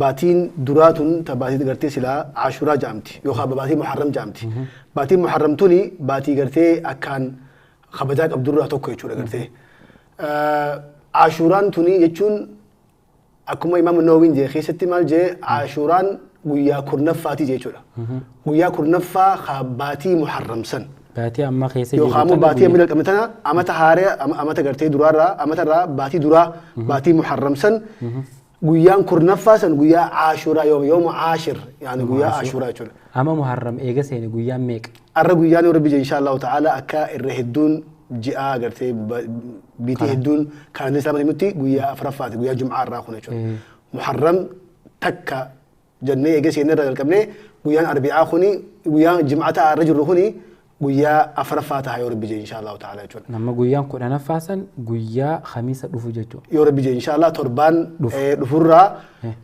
baatiin duraa tun ta baatii gartee silaa Ashuraa jedhamti yookaan baatii Muharram jedhamti. Baatiin Muharram tuni baatii gartee akkaan kabajaa qabdurraa tokko jechuudha gartee. Ashuraan tuni jechuun akkuma Imaam Nawawiin jee keessatti maal jee, Ashuraan guyyaa 10ffaati jechuudha. Guyyaa 10ffaa ka baatii Muharram san. Baatii amma keessa Yookaan immoo baatii amma jalqabne tana, amata haaraa, amata gartee duraarraa, amatarraa baatii duraa, baatii Muharram san, guyyaan 10ffaa san guyyaa Ashuraa, yooma Ashir, yaani guyyaa Ashuraa jechuudha. Amma Muharram eega seene guyyaan meeqa? Arra guyyaan yoo Rabbi jee, insha Allahu ta'ala, akka irra hedduun ji'a gartee biitii hedduun kaanii Islaama himutti guyyaa afuraffaati, guyyaa Jum'aa irraa kun jechuudha. Muharram 1 jennee eega seenne irraa jalqabnee guyyaan Arbi'aa kuni, guyyaan Jim'ataa irra jirru kuni. Guyyaa afuraffaa ta'a yoo Rabbi jee insha Allahu ta'ala jechuudha. Nama guyyaan 10ffaa san guyyaa Khamiisa dhufu jechuudha. Yoo Rabbi jee insha Allah torbaan dhufurraa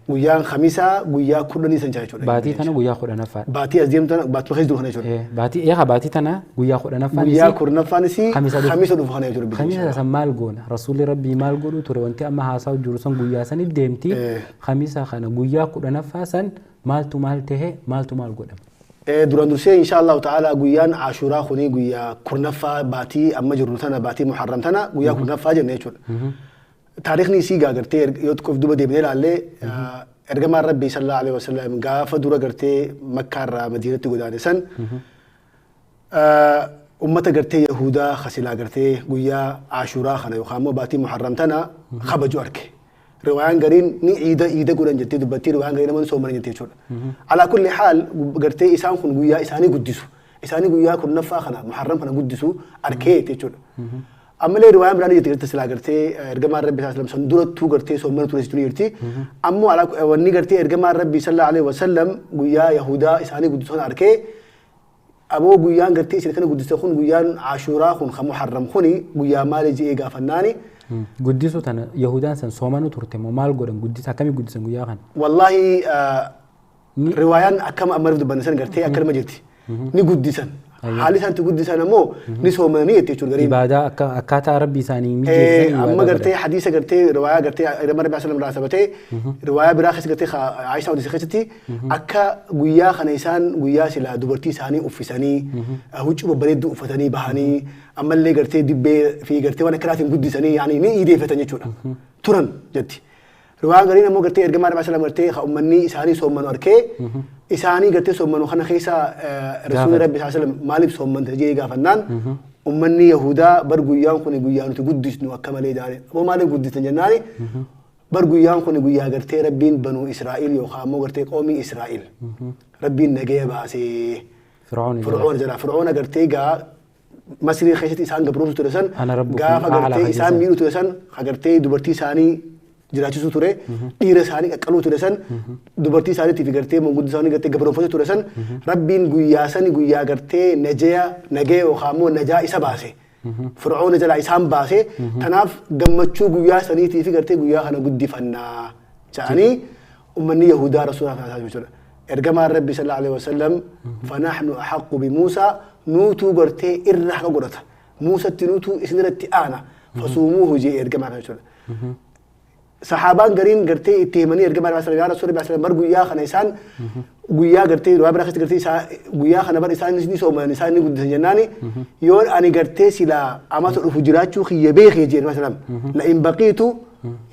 guyyaan Khamiisaa guyyaa 10 san jechuudha. Baatii tana guyyaa 10ffaa. Baatii as deemtu tana baatuma keessa jiru kana jechuudha. Baatii eegaa baatii tana guyyaa 10ffaan Guyyaa 10ffaanis Khamiisa dhufu kana jechuudha. Khamiisa san maal goona? Rasuulli Rabbii maal godhu ture wanti amma haasaa jiru san guyyaa sanitti deemti. Khamiisa kana guyyaa 10ffaa san maaltu maal tahe maaltu maal godhama? Duraan dursee insha Allahu ta'ala guyyaan Ashuuraa kuni guyyaa 10ffaa baatii amma jirru tana baatii Muharram tana guyyaa 10ffaa jenne jechuudha. Taarikhni isii gaa gartee yoo xiqqoof duba deebinee ilaallee ergamaan Rabbii sallallahu alaihi wasallam gaafa dura gartee Makkaarraa Madiinatti godaane san ummata gartee Yahudaa kasilaa gartee guyyaa Ashuuraa kana yookaan immoo baatii Muharram tana kabaju arge. Riwaayaan gariin ni iida godhan jettee dubbattii riwaayaan gariin namoonni sooman jettee jechuudha. Alaa kulli haal gartee isaan kun guyyaa isaanii guddisu. Isaanii guyyaa 10ffaa kana Muharram kana guddisu arkee jechuudha. Ammallee riwaayaan biraan jirti gartee silaa gartee ergamaan Rabbii sallallahu alaihi wasallam san durattuu gartee soomana ture jechuun jirti. Ammoo alaa wanni gartee ergamaan Rabbii sallallahu alaihi wasallam guyyaa Yahudaa isaanii guddisu kana arkee aboo guyyaan gartee isin kana guddiste kun guyyaan Ashuuraa kun kan Muharram kuni guyyaa maali je'ee gaafannaani. Guddisu tana Yahudaan san soomanu turte moo maal godhan guddisa akkamii guddisan guyyaa kana? Wallahi riwaayaan akkama amma dubbanne san gartee akkanuma jirti. Ni guddisan. Haalli isaan itti guddisan ammoo ni soomananii jette jechuudha gariin. Ibaadaa akka akkaataa Rabbi isaanii mijeessan Amma gartee hadiisa gartee riwaayaa gartee ergamaa Rabbii sallallahu alaihi wasallam irraa sabatee riwaayaa biraa keessa gartee Aishaa odeesse keessatti akka guyyaa kana isaan guyyaa silaa dubartii isaanii uffisanii huccuu babbareedduu uffatanii bahanii ammallee gartee dibbee fi gartee waan akkanaatiin guddisanii yaani ni iideeffatan jechuudha. Turan jetti. Riwaayaan gariin ammoo gartee ergamaa Rabbii sallallahu alaihi wasallam gartee uummanni isaanii soommanu arkee isaanii gartee soommanu kana keessa Rasuulli Rabbii sallallahu alaihi wasallam maaliif soommante jedhee gaafannaan uummanni Yahudaa bar guyyaan kun guyyaa nuti guddisnu akka malee jaane. Ammoo maaliif guddistan jennaani bar guyyaan kun guyyaa gartee Rabbiin banuu Israa'il yookaan ammoo gartee qoomii Israa'il Rabbiin nagaya baasee Fir'oon jala Fir'oona gartee gaa Masrii keessatti isaan gabroomsu ture san gaafa gartee isaan miidhu ture san gartee dubartii isaanii jiraachisuu ture dhiira isaanii qaqqaluu ture san dubartii isaaniitii fi gartee manguddoo isaanii gartee gabroomfachuu ture san Rabbiin guyyaa sani guyyaa gartee najaya nagaya yookaan immoo najaa isa baase. Fir'oona jalaa isaan baase tanaaf gammachuu guyyaa saniitii fi gartee guyyaa kana guddifannaa jedhanii uummanni Yahudaa Rasuulaa kana taasisu jechuudha. Ergamaan Rabbi sallallahu alaihi wasallam fanaxnu ahaqqu bi Muusaa nuutuu gartee irra haqa godhata. Muusatti nuutuu isinirratti aana fasuumuuhu jee ergamaa kana jechuudha. Sahaabaan gariin gartee itti himanii ergamaa Rabbi sallallahu alaihi wasallam bar guyyaa kana isaan guyyaa gartee riwaayaa biraa keessatti gartee isaa guyyaa kana bar isaan ni sooman isaan ni guddisan jennaani yoo ani gartee silaa amata dhufu jiraachuu kiyya beekee jee ergamaa sallam la in baqiitu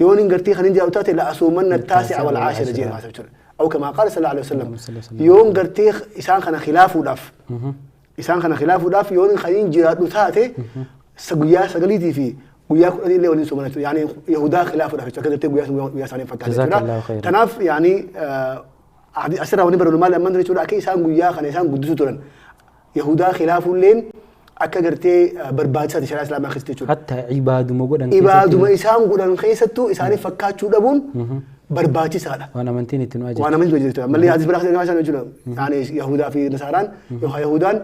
yoo nin gartee kan hin jiraatu taate la asuumanna taasi'a wal caashira jee ergamaa jechuudha. Aw kamaa qaala sallallahu alaihi wasallam yoon gartee isaan kana khilaafuudhaaf isaan kana khilaafuudhaaf yoon kan hin jiraadhu taate guyyaa 9 fi guyyaa 10 illee waliin soomana jechuudha. Yaani Yahudaa khilaafuudhaaf jechuudha. Akka gartee guyyaa isaanii fakkaata jechuudha. Kanaaf yaani asirraa wanni barbaadu maali amman jechuudha akka isaan guyyaa kana isaan guddisuu turan. Yahudaa khilaafuulleen akka gartee barbaachisaati shari'aa Islaamaa keessatti jechuudha. Hatta ibaaduma godhan Ibaaduma isaan godhan keessattuu isaaniif fakkaachuu dhabuun barbaachisaadha. Waan amantiin itti nu ajajju. Waan amantiin itti nu ajajju. Malli hadis biraa keessatti jechuudha. Yaani Yahudaa fi Nasaaraan yookaan Yahudaan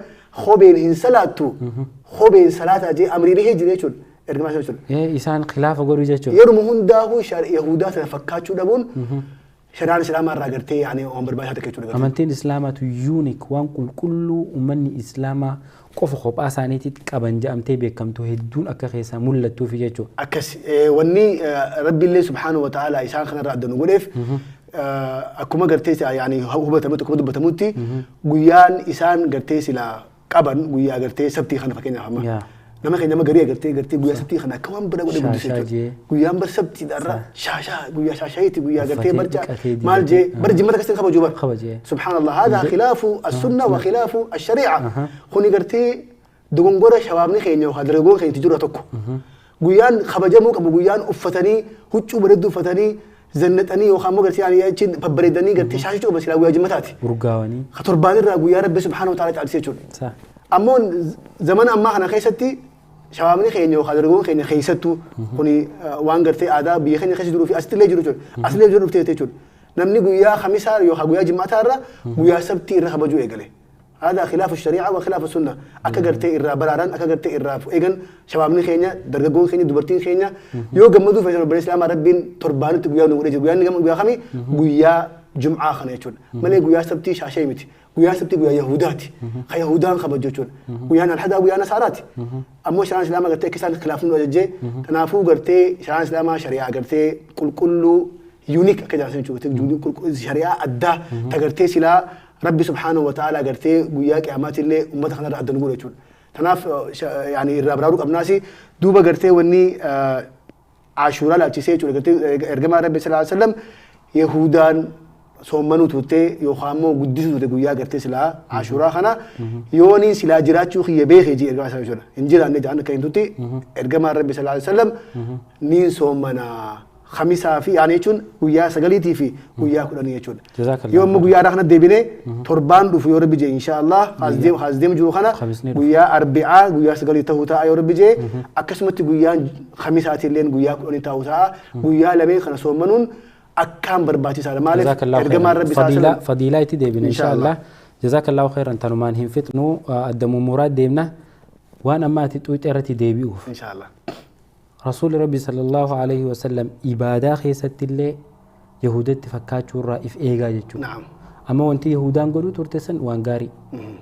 kopheen hin salaattu kopheen salaataa jee amrii dhihee jira jechuudha. Ergamaa isaa jechuudha. Isaan khilaafa godhu jechuudha. Yeruma hundaa'uu Yahudaa sana fakkaachuu dhabuun shari'aan Islaamaa irraa gartee yaani waan barbaachisaa ta'e jechuudha. Amantiin Islaamaatu yuunik waan qulqulluu uummanni Islaamaa qofa kophaa isaaniitti qaban jedhamtee beekamtu hedduun akka keessaa mul'attuufi jechuudha. Akkas wanni Rabbiillee subhaanahu wa ta'ala isaan kanarraa adda nu godheef akkuma gartee yaani hubatamutti akkuma dubbatamutti guyyaan isaan gartee silaa qaban guyyaa gartee sabtii kana fakkeenyaaf amma. Nama keenya nama garii agartee gartee guyyaa sabtii kana akka waan bira godhe guddise jechuudha. Guyyaan bar sabtii dharra shaashaa guyyaa shaashaayiiti guyyaa gartee barcaa maal jee bar jimmata akkasiin kabajuu bar. Subhaanallah haadaa khilaafu as-sunna wa khilaafu ash-shari'a. Kuni gartee dogongora shabaabni keenya yookaan dargaggoon keenya itti jiru tokko. Guyyaan kabajamuu qabu guyyaan uffatanii huccuu bareedduu uffatanii zannaxanii yookaan immoo gartee yaani achiin babbareedanii gartee shaashachuu qaban silaa guyyaa jimmataati. Urgaawanii. Torbaan irraa guyyaa Rabbi subhaanahu wa ta'ala caalchisee jechuudha. Ammoo zamana ammaa kana keessatti shabaabni keenya yookaan dargaggoon keenya keessattuu kuni waan gartee aadaa biyya keenya keessa jiruu fi asittillee jiru jechuudha. Asillee jiru dhuftee jechuudha. Namni guyyaa Khamisaa yookaan guyyaa Jimaataa irra guyyaa Sabtii irra kabajuu eegale. هذا خلاف الشريعة وخلاف السنة. Akka gartee irraa baraaran, akka gartee irraa eegan, shabaabni keenya, dargaggoon keenya, dubartiin keenya yoo gammaduu feetan, obboleessa Islaamaa, Rabbiin torbaanitti guyyaa nu godhee jiru. Guyyaan guyyaa kamii? Guyyaa Jum'aa kana jechuudha. Malee guyyaa Sabtii shaashee miti. Guyyaa Sabtii guyyaa Yahudaati. Ka Yahudaan kabaju jechuudha. Guyyaan Alhadaa guyyaa Nasaaraati. Ammoo shari'aan Islaamaa gartee akka isaan khilaafnu nu ajajjee, kanaafuu gartee shari'aan Islaamaa shari'aa gartee qulqulluu, unique akka jedhan jechuudha. Shari'aa addaa ta gartee silaa Rabbi subhaanahu wa ta'ala gartee guyyaa qiyaamaatti illee uummata kanarra adda nu godha jechuudha. Kanaaf yaani irraa baraaruu qabnaasi. Duuba gartee wanni Ashuuraa laalchisee jechuudha, gartee ergamaa Rabbi sallallahu alaihi wasallam Yahudaan soommanuu turte yookaan immoo guddisuu turte guyyaa gartee silaa Ashuuraa kana, yooniin silaa jiraachuu kiyya beekee jee ergamaa isaa jechuudha. Hin jiraanne jedhan akka hin tutti ergamaa Rabbi sallallahu alaihi wasallam niin soommanaa. Khamisaa fi yaani jechuun guyyaa 9 fi guyyaa 10 jechuudha. Jazakallah. Yoo ammoo guyyaa irraa kana deebinee torbaan dhufu yoo Rabbi jee, insha Allah haas deemu jiru kana Khamisni dhufu. Guyyaa Arbi'aa guyyaa 9 ta'uu ta'a yoo Rabbi jee, akkasumatti guyyaan Khamisaatii illeen guyyaa 10 ta'uu ta'a. Guyyaa lameen kana soommanuun akkaan barbaachisaadha. Maaliif Jazakallahu ergamaan khairan. Rabbi sallallahu alaihi Fadiilaa wasallam fadiilaa itti deebina Insha insha Allah. Jazakallahu khairan, tanumaan hin fixnu, adda mummuraa deemna waan amma ati xuuxee irratti deebi'uuf. Insha Allah. Rasuulli Rabbi sallallahu alaihi wasallam ibaadaa keessatti illee Yahudatti fakkaachuu irraa if eegaa jechuudha. Naam. Amma wanti Yahudaan godhuu turte san waan gaarii.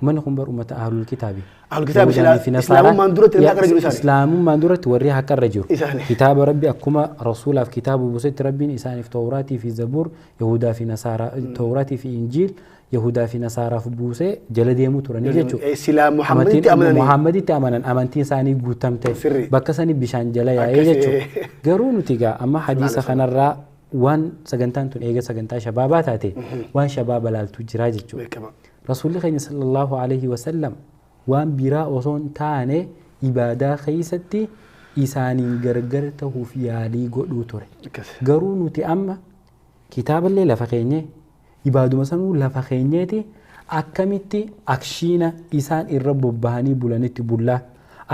Manni kun bar uummata ahlul kitaabi. Ahlul kitaabi. Yahudaanii fi Nasaaraan. Islaamummaan duratti namni haqarra jiru isaani. Islaamummaan duratti warri haqarra jiru. Isaani. Kitaaba Rabbi akkuma Rasuulaaf kitaaba buusetti Rabbiin isaaniif Tawraatii fi Zabuur, Yahudaa fi Nasaaraa, Tawraatii fi Injiil Yahudaa fi Nasaaraaf buusee jala deemuu turanii jechuudha. Silaa Muhammaditti amananii. Muhammaditti amanan, amantiin isaanii guutamte. Sirrii. Bakka sani bishaan jala yaa'ee Akkasii. jechuudha. Garuu nuti egaa amma hadiisa kanarraa waan sagantaan tun eega sagantaa shabaabaa taate waan shabaaba laaltu jira jechuudha. Beekama. Rasuulli keenya sallallahu alaihi wasallam waan biraa osoo hin taane ibaadaa keessatti isaaniin gargar tahuuf yaalii godhuu ture. Akkas. Garuu nuti amma kitaaballee lafa keenyee, ibaaduma sanuu lafa keenyeeti, akkamitti akshiina isaan irra bobbahanii bulanitti bullaa,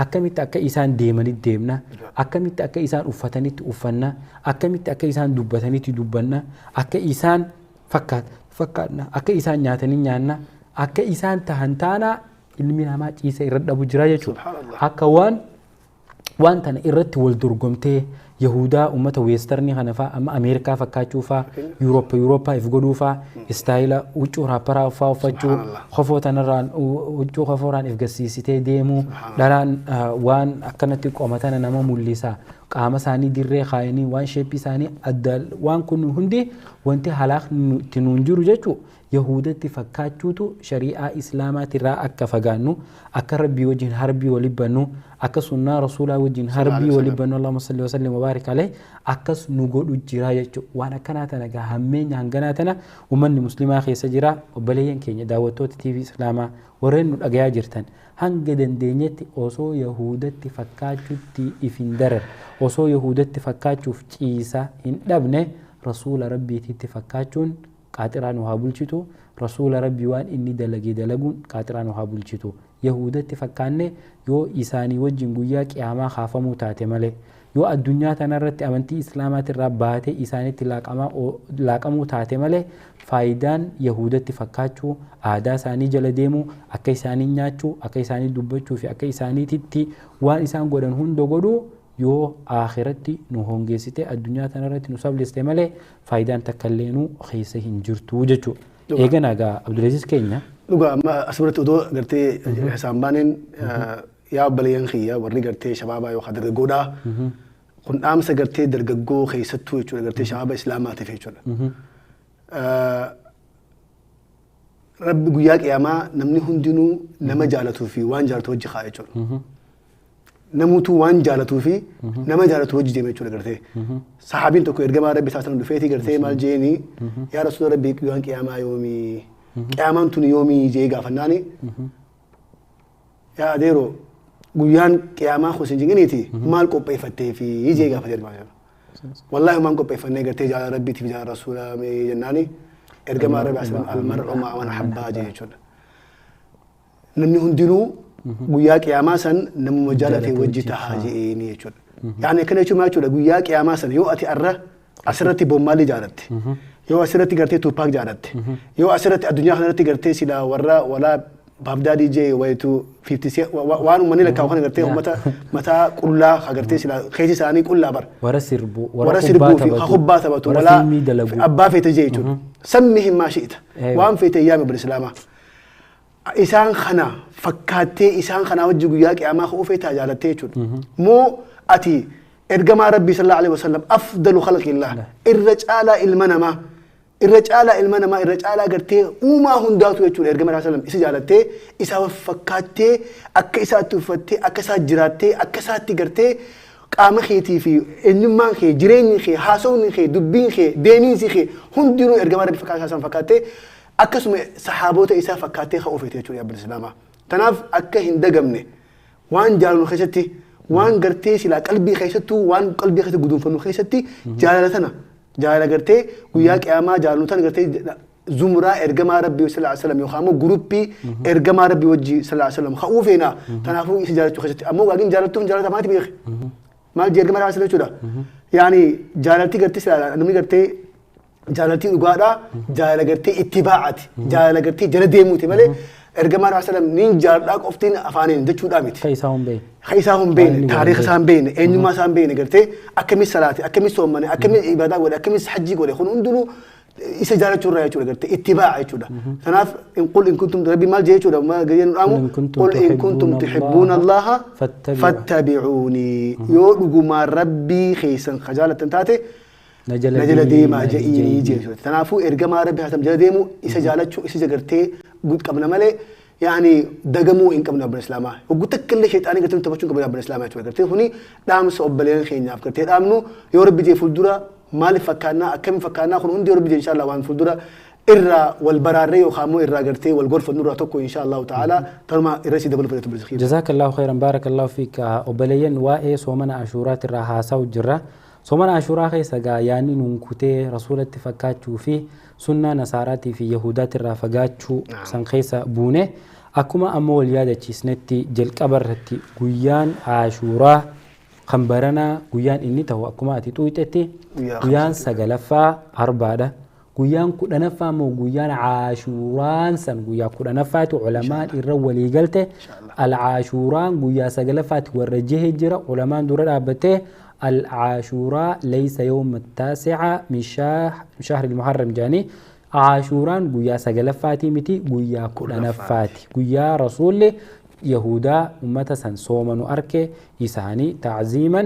akkamitti akka isaan deemanitti deemna, akkamitti akka isaan uffatanitti uffanna, akkamitti akka isaan dubbatanitti dubbanna, akka isaan fakkaatna, akka isaan nyaatanii nyaanna, akka isaan tahan taanaa, ilmi namaa ciisa irra dhabu jira jechuudha. Subhaanallah. Akka waan tana irratti wal dorgomtee Yahudaa uummata western kana faa, amma Ameerikaa fakkaachuu faa, Yuurooppaa if godhuu faa, style huccuu raapparaa faa uffachuu, Subhaanallah. kofoo tanarraan huccuu kofooraan if gassiisitee deemuu, dhalaan waan akkanatti qomatana nama mul'isa, qaama isaanii dirree kaayanii, waan shape isaanii adda, waan kun hundi wanti halaaqni itti nuun jiru jechuu. Yahudatti fakkaachuutu shari'aa islaamaatirraa akka fagaannu, akka Rabbii wajjin harbii walii bannu, akka sunnaa Rasuulaa wajjin harbii walii bannu, Allahumma salli wa sallim wa baarik alayhi, akkas nu godhu jira jechuudha. Waan akkanaa tana gaa hammeenya hanganaa tana uummanni muslimaa keessa jira. Obboleeyyan keenya daawwattoota TV Islaamaa warreen nu dhagayaa jirtan, hanga dandeenyetti osoo Yahudatti fakkaachuutti if hin darar, osoo Yahudatti fakkaachuuf ciisa hin dhabne, Rasuula Rabbiititti fakkaachuun qaaxiraa nu haa bulchitu. Rasuula Rabbii waan inni dalage dalaguun qaaxiraa nu haa bulchitu. Yahudatti fakkaanne yoo isaanii wajjin guyyaa qiyaamaa kaafamuu taate malee, yoo addunyaa tanarratti amantii islaamaatirraa baatee isaanitti laaqamuu taate malee, faayidaan Yahudatti fakkaachuu, aadaa isaanii jala deemuu, akka isaanii nyaachuu, akka isaanii dubbachuu fi akka isaaniititti waan isaan godhan hunda godhuu, yoo akhiratti nu hongeessite addunyaa tanarratti nu sabliste malee, faayidaan takka illee nu keessa hin jirtu jechuudha. Eegan egaa Abdulaziz keenya. Dhugaa, amma asirratti otoo gartee isaan baaneen, yaa obboleeyyan kiyya warri gartee shabaabaa yookaan dargaggoodhaa, kun dhaamsa gartee dargaggoo keessattuu jechuudha, gartee shabaaba islaamaatiif jechuudha. Rabbi guyyaa qiyaamaa namni hundinuu nama jaalatuu fi waan jaalatu wajji kaa'a jechuudha. Namuutuu waan jaalatuu fi nama jaalatu wajji deema jechuudha gartee. Saxaabiin tokko ergamaa Rabbi isaa sana dhufeetii gartee maal jeeni, "Yaa Rasuula Rabbii, guyyaan qiyaamaa yoomii? Qiyaamaan tun yoomii?" jee gaafannaani. "Yaa adeeroo, guyyaan qiyaamaa kun sin jinginiiti maal qopheeffattee fi?" jee gaafate ergamaa sana. "Wallaahi waan qopheeffannee gartee jaalala Rabbiitiif jaalala Rasuulaa" jennaani, ergamaa Rabbi asirra "Almar'u ma'a man ahabbaa" jee jechuudha. Namni hundinuu guyyaa qiyaamaa san namuma jaalate wajji tahaa je'eeni jechuudha. Yaani akkana jechuun maal jechuudha? Guyyaa qiyaamaa san yoo ati arra asirratti Bob Marley jaalatte, yoo asirratti gartee Tupac jaalatte, yoo asirratti addunyaa kanarratti gartee silaa warra walaa Puff Daddy jee wayitu 50 waan uummanni lakkaa'u kana gartee uummata mataa qullaa agartee sila keessi isaanii qullaa bara. Warra sirbu, warra sirbuu fi kubbaa taphatu warra fiilmii dalagu. Abbaa feete jee jechuudha. Sammihim maa shi'ita. Waan feete yaame bar islaamaa. Isaan kana fakkaattee isaan kanaa wajji guyyaa qiyaamaa ka'uu feetaa jaalattee jechuudha. Moo ati ergamaa Rabbii sallallahu alaihi wasallam afdalu khalqillah irra caalaa ilma namaa irra caalaa ilma namaa irra caalaa gartee uumaa hundaatu jechuudha ergamaa Rabbii sallam isa jaalattee isa fakkaattee akka isaatti uffattee akka isaa jiraattee akka isaatti gartee qaama keetii fi eenyummaan kee jireenyi kee haasawni kee dubbiin kee deemiinsi kee hundinuu ergamaa Rabbii fakkaataa san fakkaattee akkasuma saxaaboota isaa fakkaattee ka'uu feete jechuudha abbaan islaamaa. Tanaaf akka hin dagamne waan jaalannu keessatti waan gartee silaa qalbii keessattuu waan qalbii keessatti guduunfannu keessatti jaalala tana jaalala gartee guyyaa qiyaamaa jaalannu tana gartee zumuraa ergamaa Rabbii sallallahu alaihi wasallam yookaan immoo guruppii ergamaa Rabbii wajji sallallahu alaihi wasallam ka'uu feena. Kanaafuu isa jaalachuu keessatti ammoo waaqni jaalattuuf jaalatamaati beeke. Maal jee ergamaa Rabbii jechuudha. Yaani jaalalti gartee silaa namni gartee jaalaltii dhugaadhaa jaalala gartee ittibaa'aati jaalala gartee jala deemuuti malee ergamaa Rabbii sallam niin jaaladhaa qoftiin afaaniin jechuudhaa miti. Ka isaa hin beekne. Ka isaa hin beekne, taariika isaa hin beekne, eenyummaa isaa hin beekne gartee akkamis salaate, akkamis soommane, akkamis ibaadaa godhe, akkamis hajjii godhe kun hundinuu isa jaalachuu irraa jechuudha gartee ittibaa'a jechuudha. Kanaaf in qul in kuntum rabbi maal jee jechuudha maal gadi nu dhaamu qul in kuntum tuhibbuuna Allaha fattabi'uuni yoo dhugumaan Rabbii keessan ka jaalattan taate na jala deemaa je'iinii jechuudha. Kanaafuu ergamaa Rabbi haasam jala deemu isa jaalachuu isa gartee qabna malee yaani dagamuu hin qabnu abbaan islaamaa. Hogguu takka illee sheexaanii gartee nu taphachuu hin qabnu abbaan islaamaa jechuudha. Gartee kuni dhaamsa obboleeyyan keenyaaf gartee dhaamnu yoo Rabbi jee fuuldura maaliif fakkaannaa akkamiin fakkaannaa kun hundi yoo Rabbi jee inshaallah waan fuuldura irraa wal baraarree yookaan immoo irraa gartee wal gorfannu irraa tokko inshaallahu ta'ala tanuma irra si dabalu fedhatu bilisii. Jazakallahu khairan barakallahu fiik obboleeyyan waa'ee soomana ashuuraati irraa haasa'u jirra. Soomana ashuuraa keessa gaa yaanni nuun kutee rasuulatti fakkaachuu fi sunnaa nasaaraatii fi yahudaati irraa fagaachuu san keessa buune akkuma amma wal yaadachiisnetti jalqaba irratti guyyaan ashuuraa kan baranaa guyyaan inni ta'u akkuma ati xuuxetti guyyaan 9ffaa arbaadha. Guyyaan 10ffaa immoo guyyaan ashuuraan san guyyaa 10ffaati ulamaan irra walii galte al-ashuuraan guyyaa 9ffaati warra jehe jira ulamaan dura dhaabbattee العاشوراء ليس يوم التاسعة من شهر المحرم جاني عاشوران قويا سجلفاتي متي قويا كلنفاتي قويا رسول يهودا أمة سن صومن أركي إساني تعزيما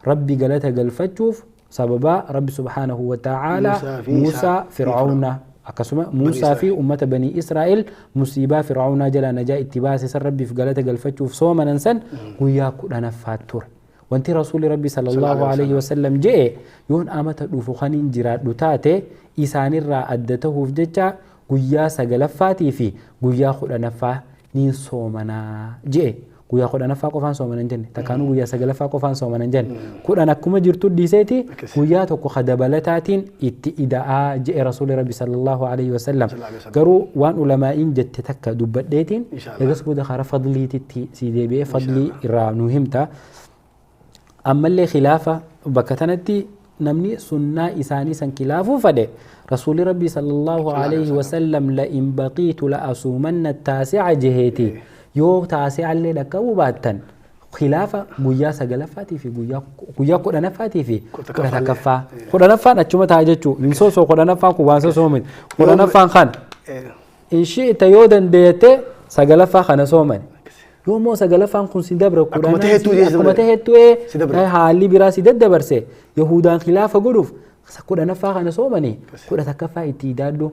ربي قالتها قلفتشوف سببا ربي سبحانه وتعالى موسى فرعون أكسما موسى في أمة بني إسرائيل مصيبة فرعون جل نجا اتباع سر ربي في قالتها قلفتشوف صومن سن قويا كلنفاتور وانت رسول ربي صلى الله عليه وسلم جاء يون آمت دوفخانين جراد دوتاته إسان الرا أدته في جتا قويا سجلفاتي في قويا خدنفا نين صومنا جاء قويا خدنفا قفان صومنا جن تكانو قويا سجلفا قفان صومنا جن كنا كم جرتو ديسيتي قويا تكو خدبلتاتين اتئداء جاء رسول ربي صلى الله عليه وسلم قروا وان علماء جت تك دبديتين يقصبوا دخل فضلي تتي سيدي بي فضلي را نهمتا أما اللي خلافة بكتنتي نمني سنة إساني سن خلافه فده رسول ربي صلى الله عليه وسلم لئن بقيت لأصومن التاسعة جهتي يو تاسعة اللي لكو باتن خلافة قويا سجلفاتي في قويا قدنفاتي في قدنفا قدنفا نتشوم تاجتشو نسوسو قدنفا كوانسو سومن قدنفا خان إن شئت يودن ديته سجلفا خان سومن يوم سجلفان كن سيدبر كنا أكما تهتو حالي براسي دبرسه يهودان خلافة قدوف كنا نفاق نصومني كنا تكفى اتدادو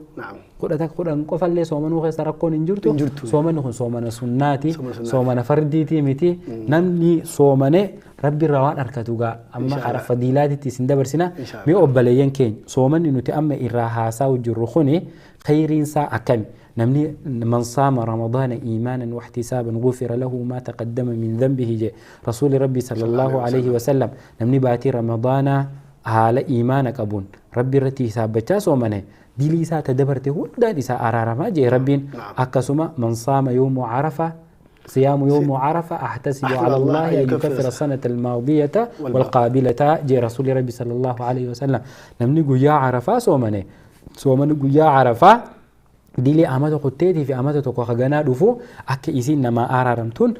كنا تكفى نقف اللي صومنو خيس ركون انجرتو صومنو خن صومنا سناتي صومنا فرديتي متي نمني صومني ربي الروان أركتوغا أما خرف فضيلاتي تسندبرسنا مي أبليين كين صومني نتي أما إراها وجرخوني خيرين سا أكمي نمني من صام رمضان إيمانا واحتسابا غفر له ما تقدم من ذنبه جاء رسول ربي صلى الله عليه وسلم نمني باتي رمضان حال إيمانك أبون ربي رتي سابتا صومنه دليسا تدبرته ودان إسا أرارما جاء ربين أكسما من صام يوم عرفة صيام يوم عرفة أحتسب على الله أن يكفر السنة الماضية والقابلة جاء رسول ربي صلى الله عليه وسلم نمني يا عرفة صومنه صومنه يا عرفة Dilee amata kutteetii fi amata tokko haganaa dhufu akka isiin namaa araaramtuun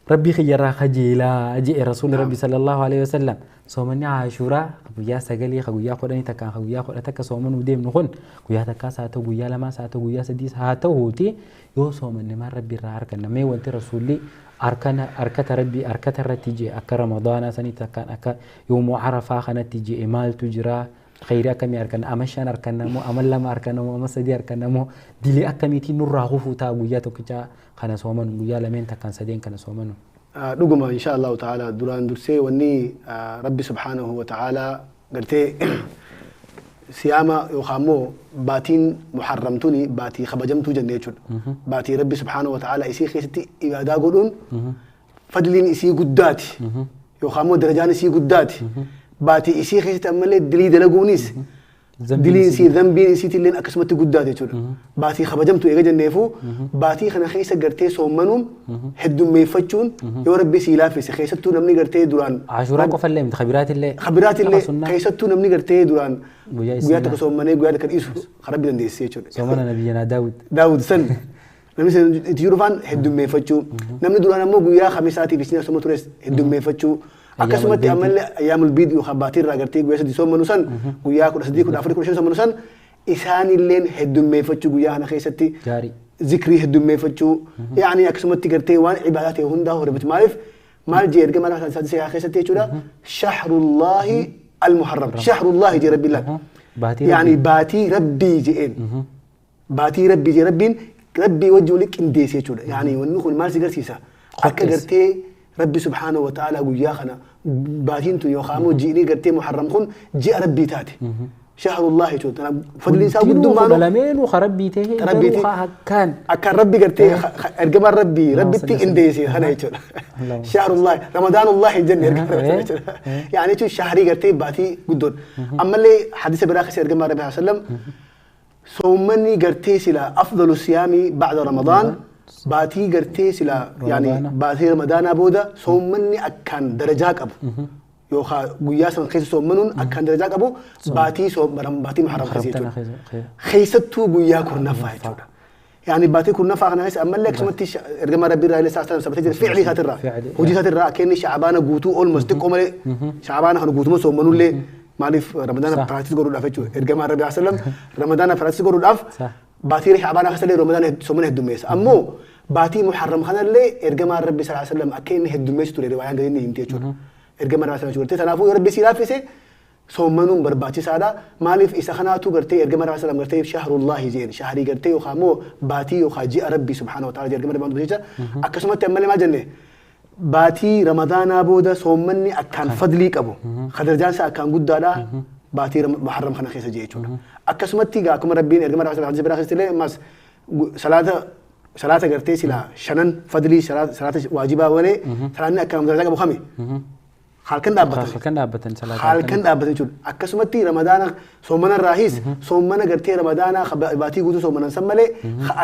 rabbii kiyyarraa kajeelaa je'e rasuulli rabbi sallallahu alaihi wasallam. Soomanni Ashuuraa guyyaa 9 guyyaa 10 takkaan guyyaa 10 takka soomanuu deemnu kun guyyaa takkaas haa ta'u guyyaa lamaas haa ta'u guyyaa sadiis haa ta'uuti yoo soomanne maal rabbi irraa arganna? Mee wanti rasuulli harkata rabbii harkata irratti je'e akka ramadaanaa sanii takkaan akka yoomuu arafaa kanatti je'e maaltu jira? Khayrii akkamii arganna? Ama 5 arganna moo ama 2 arganna moo ama 3 arganna moo dilee akkamiitiin nurraa hufuu ta'a guyyaa tokkicha kana soomanu guyyaa lameen takkaan sadeen kana soomanu? Dhuguma insha Allahu ta'ala duraan dursee wanni rabbi subhaanahu wa ta'ala gartee siyaama yookaan immoo baatiin muharramtuni baatii kabajamtuu jenne jechuudha. Baatii rabbi subhaanahu wa ta'ala isii keessatti ibaadaa godhuun fadliin isii guddaati yookaan immoo darajaan isii guddaati. Baatii isii keessatti ammallee dilii dalaguunis diliin isii zambiin isiitillee akkasumatti guddaati jechuudha. Baatii kabajamtu eega jenneefu baatii kana keessa gartee soommanuun heddummeeffachuun yoo rabbi sii laaffise keessattuu namni gartee duraan Ashuuraa qofallee miti kabiraatillee kabiraatillee keessattuu namni gartee duraan guyyaa tokko soommanee guyyaa tokko dhiisu kan rabbi dandeessise jechuudha. Soomana nabiyyanaa Daawud. Daawud san namni itti jiru faan heddummeeffachuu namni duraan ammoo guyyaa khamisaatiif isin sooma tures heddummeeffachuu akkasumatti ammallee ayyaamul biid yookaan baatii irraa gartee guyyaa 3 soomanu san guyyaa 13 14 15 soomanu san isaanilleen heddummeeffachuu guyyaa kana keessatti zikrii heddummeeffachuu yaani akkasumatti gartee waan ibaadaa ta'e hundaa hordofatu. Maaliif maal jee erga maal isaa keessatti jechuudha shahrullaahi almuharram shahrullaahi jee rabbi laal yaani baatii rabbii je'een baatii rabbii jee rabbiin rabbii wajji wali qindeesse jechuudha. Yaani wanni kun maal si garsiisa akka gartee rabbi subhaanahu wa ta'ala guyyaa kana baatiin tun yookaan immoo ji'ini gartee muharram kun ji'a rabbii taate shahrullaahi jechuudha. Fadliin isaa guddummaan lameenuu rabbii ta'e garuu akkaan akkaan rabbi gartee ergamaan rabbii rabbitti qindeesse kana jechuudha. Shahrullaahi ramadaanullaahi jenne ergamaan rabbii jechuudha. Yaani jechuun shahrii gartee baatii guddoon. Ammallee hadiisa biraa keessa ergamaan rabbii sallam soommanni gartee sila afdalu siyaamii ba'da ramadaan baatii gartee sila yaani baatii ramadaanaa booda soommanni akkaan darajaa qabu yookaan guyyaa san keessa soommanuun akkaan darajaa qabu baatii baatii muharram keessa jechuudha. Keessattuu guyyaa 10ffaa jechuudha. Yaani baatii 10ffaa kana keessa ammallee akkasumatti ergamaa rabbii irraa illee isaa sabatee jira fi'ilii isaatirraa hojii isaatirraa akka inni sha'abaana guutuu olmas xiqqoo malee sha'abaana kana guutuma soommanullee maaliif ramadaana piraaktis godhuudhaaf jechuudha. Ergamaa rabbii sallam ramadaana piraaktis godhuudhaaf baatii sha'abaana keessa ramadaana soomana heddummeessa. Ammoo baatii muharram kanallee ergamaa rabbi sallallahu alaihi wasallam akka inni heddummeessu ture riwaayaan gadi inni himte jechuudha. Ergamaa rabbi sallallahu alaihi wasallam kanaafuu yoo rabbi si laaffise soommanuun barbaachisaadha. Maaliif isa kanaatu gartee ergamaa rabbi sallallahu alaihi wasallam gartee shahrullaahi jeen shahrii gartee yookaan immoo baatii yookaan ji'a rabbi subhaanahu wa ta'ala ergamaa rabbi jecha akkasumatti ammallee maal jenne baatii ramadaanaa booda soommanni akkaan fadlii qabu kadarjaan isaa akkaan guddaadha baatii muharram kana keessa jee jechuudha. Akkasumatti egaa akkuma rabbiin ergamaa rabbi sallallahu alaihi wasallam keessatti illee ammas salaata gartee sila 5 fadlii salaata waajibaa malee salaanni akkaan darajaa qabu kami halkan dhaabbatan halkan dhaabbatan salaata halkan dhaabbatan jechuudha. Akkasumatti ramadaana soomana irraahis soomana gartee ramadaana baatii guutuu soomanan san malee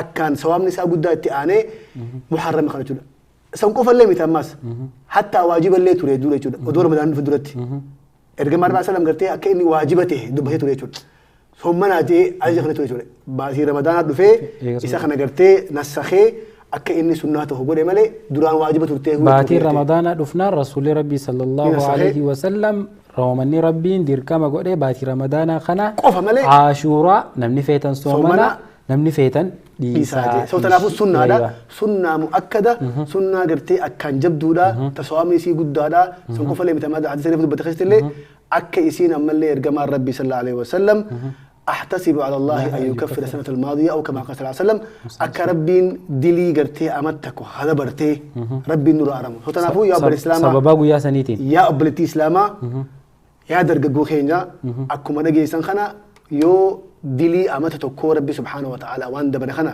akkaan sawaabni isaa guddaa itti aanee muharram kana jechuudha. San qofallee miti ammas hattaa waajiballee ture dura jechuudha. Odoo ramadaan dhufe duratti ergamaa rabbi sallam gartee akka inni waajiba ta'e dubbatee ture jechuudha. Soommanaa jee ajaja kana ture jechuudha. Baatii ramadaanaa dhufee isa kana gartee nassakhee akka inni sunnaa ta'u godhe malee duraan waajiba turtee. Baatiin ramadaanaa dhufnaan rasuulli rabbii sallallahu alaihi wasallam roomanni rabbiin dirqama godhe baatii ramadaanaa kana qofa malee Ashuuraa namni feetan soomana namni feetan dhiisaa. So kanaafuu sunnaadha. Sunnaa mu'akkada sunnaa gartee akkaan jabduudha tasawaamni isii guddaadha. San qofallee miti amma hadiisa reefu dubbate keessatti illee akka isiin ammallee ergamaan rabbii sallallahu alaihi wasallam أحتسب على الله أن يكفر السنة الماضية أو كما قال صلى الله عليه وسلم أك ربين دلي قرتي أمتك هذا برتي ربي نور أرمو فتنافو يا أبو الإسلام سببا يا سنيتين يا أبو الإسلام يا درجة خينجا أكو من جي سنخنا يو دلي أمتك ربي سبحانه وتعالى وان دبر خنا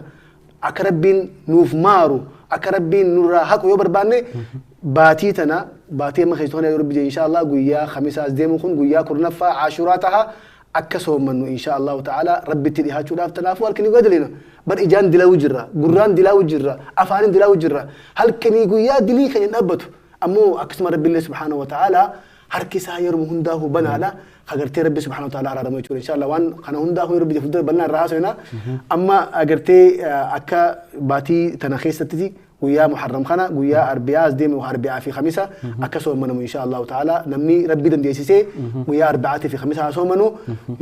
أك ربين نوف مارو أك ربين نور حق يو برباني باتيتنا باتي ما خيستونا يا ربي إن شاء الله قويا خميس أزديم خن قويا كرنفا عاشوراتها akka soommannu insha Allahu ta'ala rabbitti dhihaachuudhaaf tanaafuu halkanii guyyaa daleena bar ijaan dilaa'uu jirra gurraan dilaa'uu jirra afaaniin dilaa'uu jirra halkanii guyyaa dilii kan hin dhaabbatu ammoo akkasuma rabbiillee subhaanahu wa ta'ala Harki isaa yeroo hundaa'u banaadha. Agartee Rabbi subhaanahu wa ta'ala araaramu jechuudha. Inshallah waan kana hundaa'u Rabbi fuuldura bal'inaan irraa haasofna. Amma agartee akka baatii tana keessatti guyyaa Muharram kana guyyaa Arbiyaa as deemu Arbiyaa fi Khamisa akka soomanamu inshallah ta'ala namni Rabbi dandeessisee guyyaa Arbiyaatii fi Khamisa haa soomanu.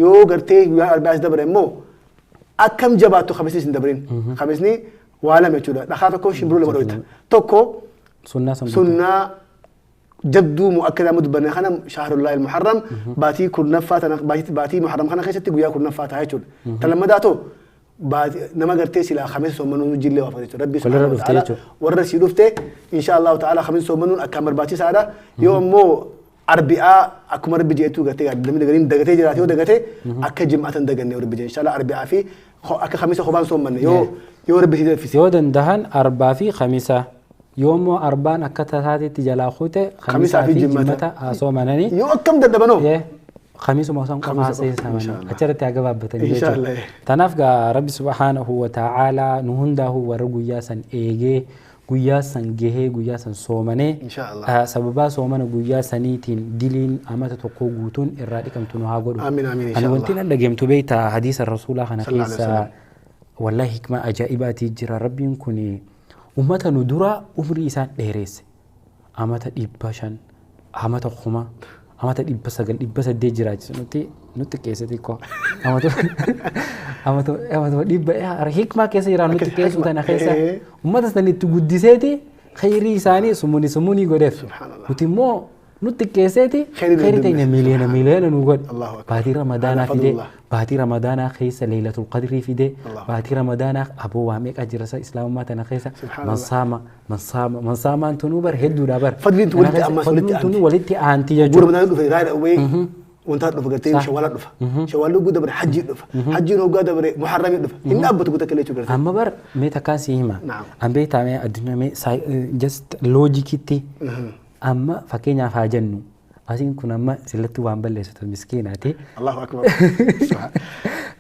Yoo gartee guyyaa Arbiyaa as dabare immoo akkam jabaattu Khamisni hin dabarin. Khamisni waa lama jechuudha. Dhakaa tokko shimbiruu lama dhoyta. Tokko sunnaa jabduu mu'akkada amma dubbanne kana shahrullahi al-muharram baatii kurnaffaa tana baatii muharram kana keessatti guyyaa kurnaffaa ta'a jechuudha. Ta lammadaa too nama gartee silaa khamisa soomanuu jillee waafata jechuudha. Rabbi subhaanahu wa ta'ala warra sii dhufte insha Allahu ta'ala khamisa soomanuun akkaan barbaachisaadha. Yoo ammoo Arbi'aa akkuma Rabbi jeetu gartee namni gariin dagatee jiraate yoo dagate akka jim'atan daganne Rabbi jee insha Allah Arbi'aa fi akka khamisa kophaan soomanne yoo Rabbi sii danfise. Yoo dandahan Arbaa fi Khamisa. Yoommoo Arbaan akka tasaatitti jalaa kute Khamisaa fi Jimmata haa soomananii. Yoo akkam dadhabanoo. Khamisuma osoo qofa haasa'anii achirratti haa gabaabbatanii jechuudha. Tanaaf gaa Rabbi subhaanahu wa ta'ala nu hundaa'u warra guyyaa san eegee guyyaa san gahee guyyaa san soomanee sababaa soomana guyyaa saniitiin diliin amata tokkoo guutuun irraa dhiqamtu nu haa godhu. Amiin amiin. Ani wanti nan dhageemtu beektaa hadiisa rasuulaa kana keessa wallahi hikmaa ajaa'ibaatii jira. Rabbiin kun ummata nu dura umrii isaan dheeresse amata 500 amata 1000 amata 900 800 jiraachise nutti qeesse xiqqoo amata 100 hikmaa keessa jira nutti qeessu tana keessa ummata san itti guddiseeti khayrii isaanii sumuni sumuni godheef nuti immoo nutti qeesseeti khayrii teenya miliyoona miliyoona nu godhe baatii ramadaanaa fide baatii ramadaanaa keessa leelatul qadrii fide baatii ramadaanaa aboo waa meeqa jira isa islaamummaa tana keessa mansaama mansaama mansaamaan tunuu bar hedduudha bar fadliin tunuu walitti aanti jechuudha. Ramadaana dhufe raayidha wayii wanta dhufa gartee shawwaala dhufa shawwaalli hoggaa dabare hajjii dhufa hajjiin hoggaa dabare muharramii dhufa hin dhaabbatu guutaa kelee jechuudha. Amma bar mee takkaan si hima an beektaa mee addunyaa mee just loojikitti amma fakkeenyaaf haa jennu asiin kun amma sillatti waan balleessitu miskiinaati. Allahu akbar.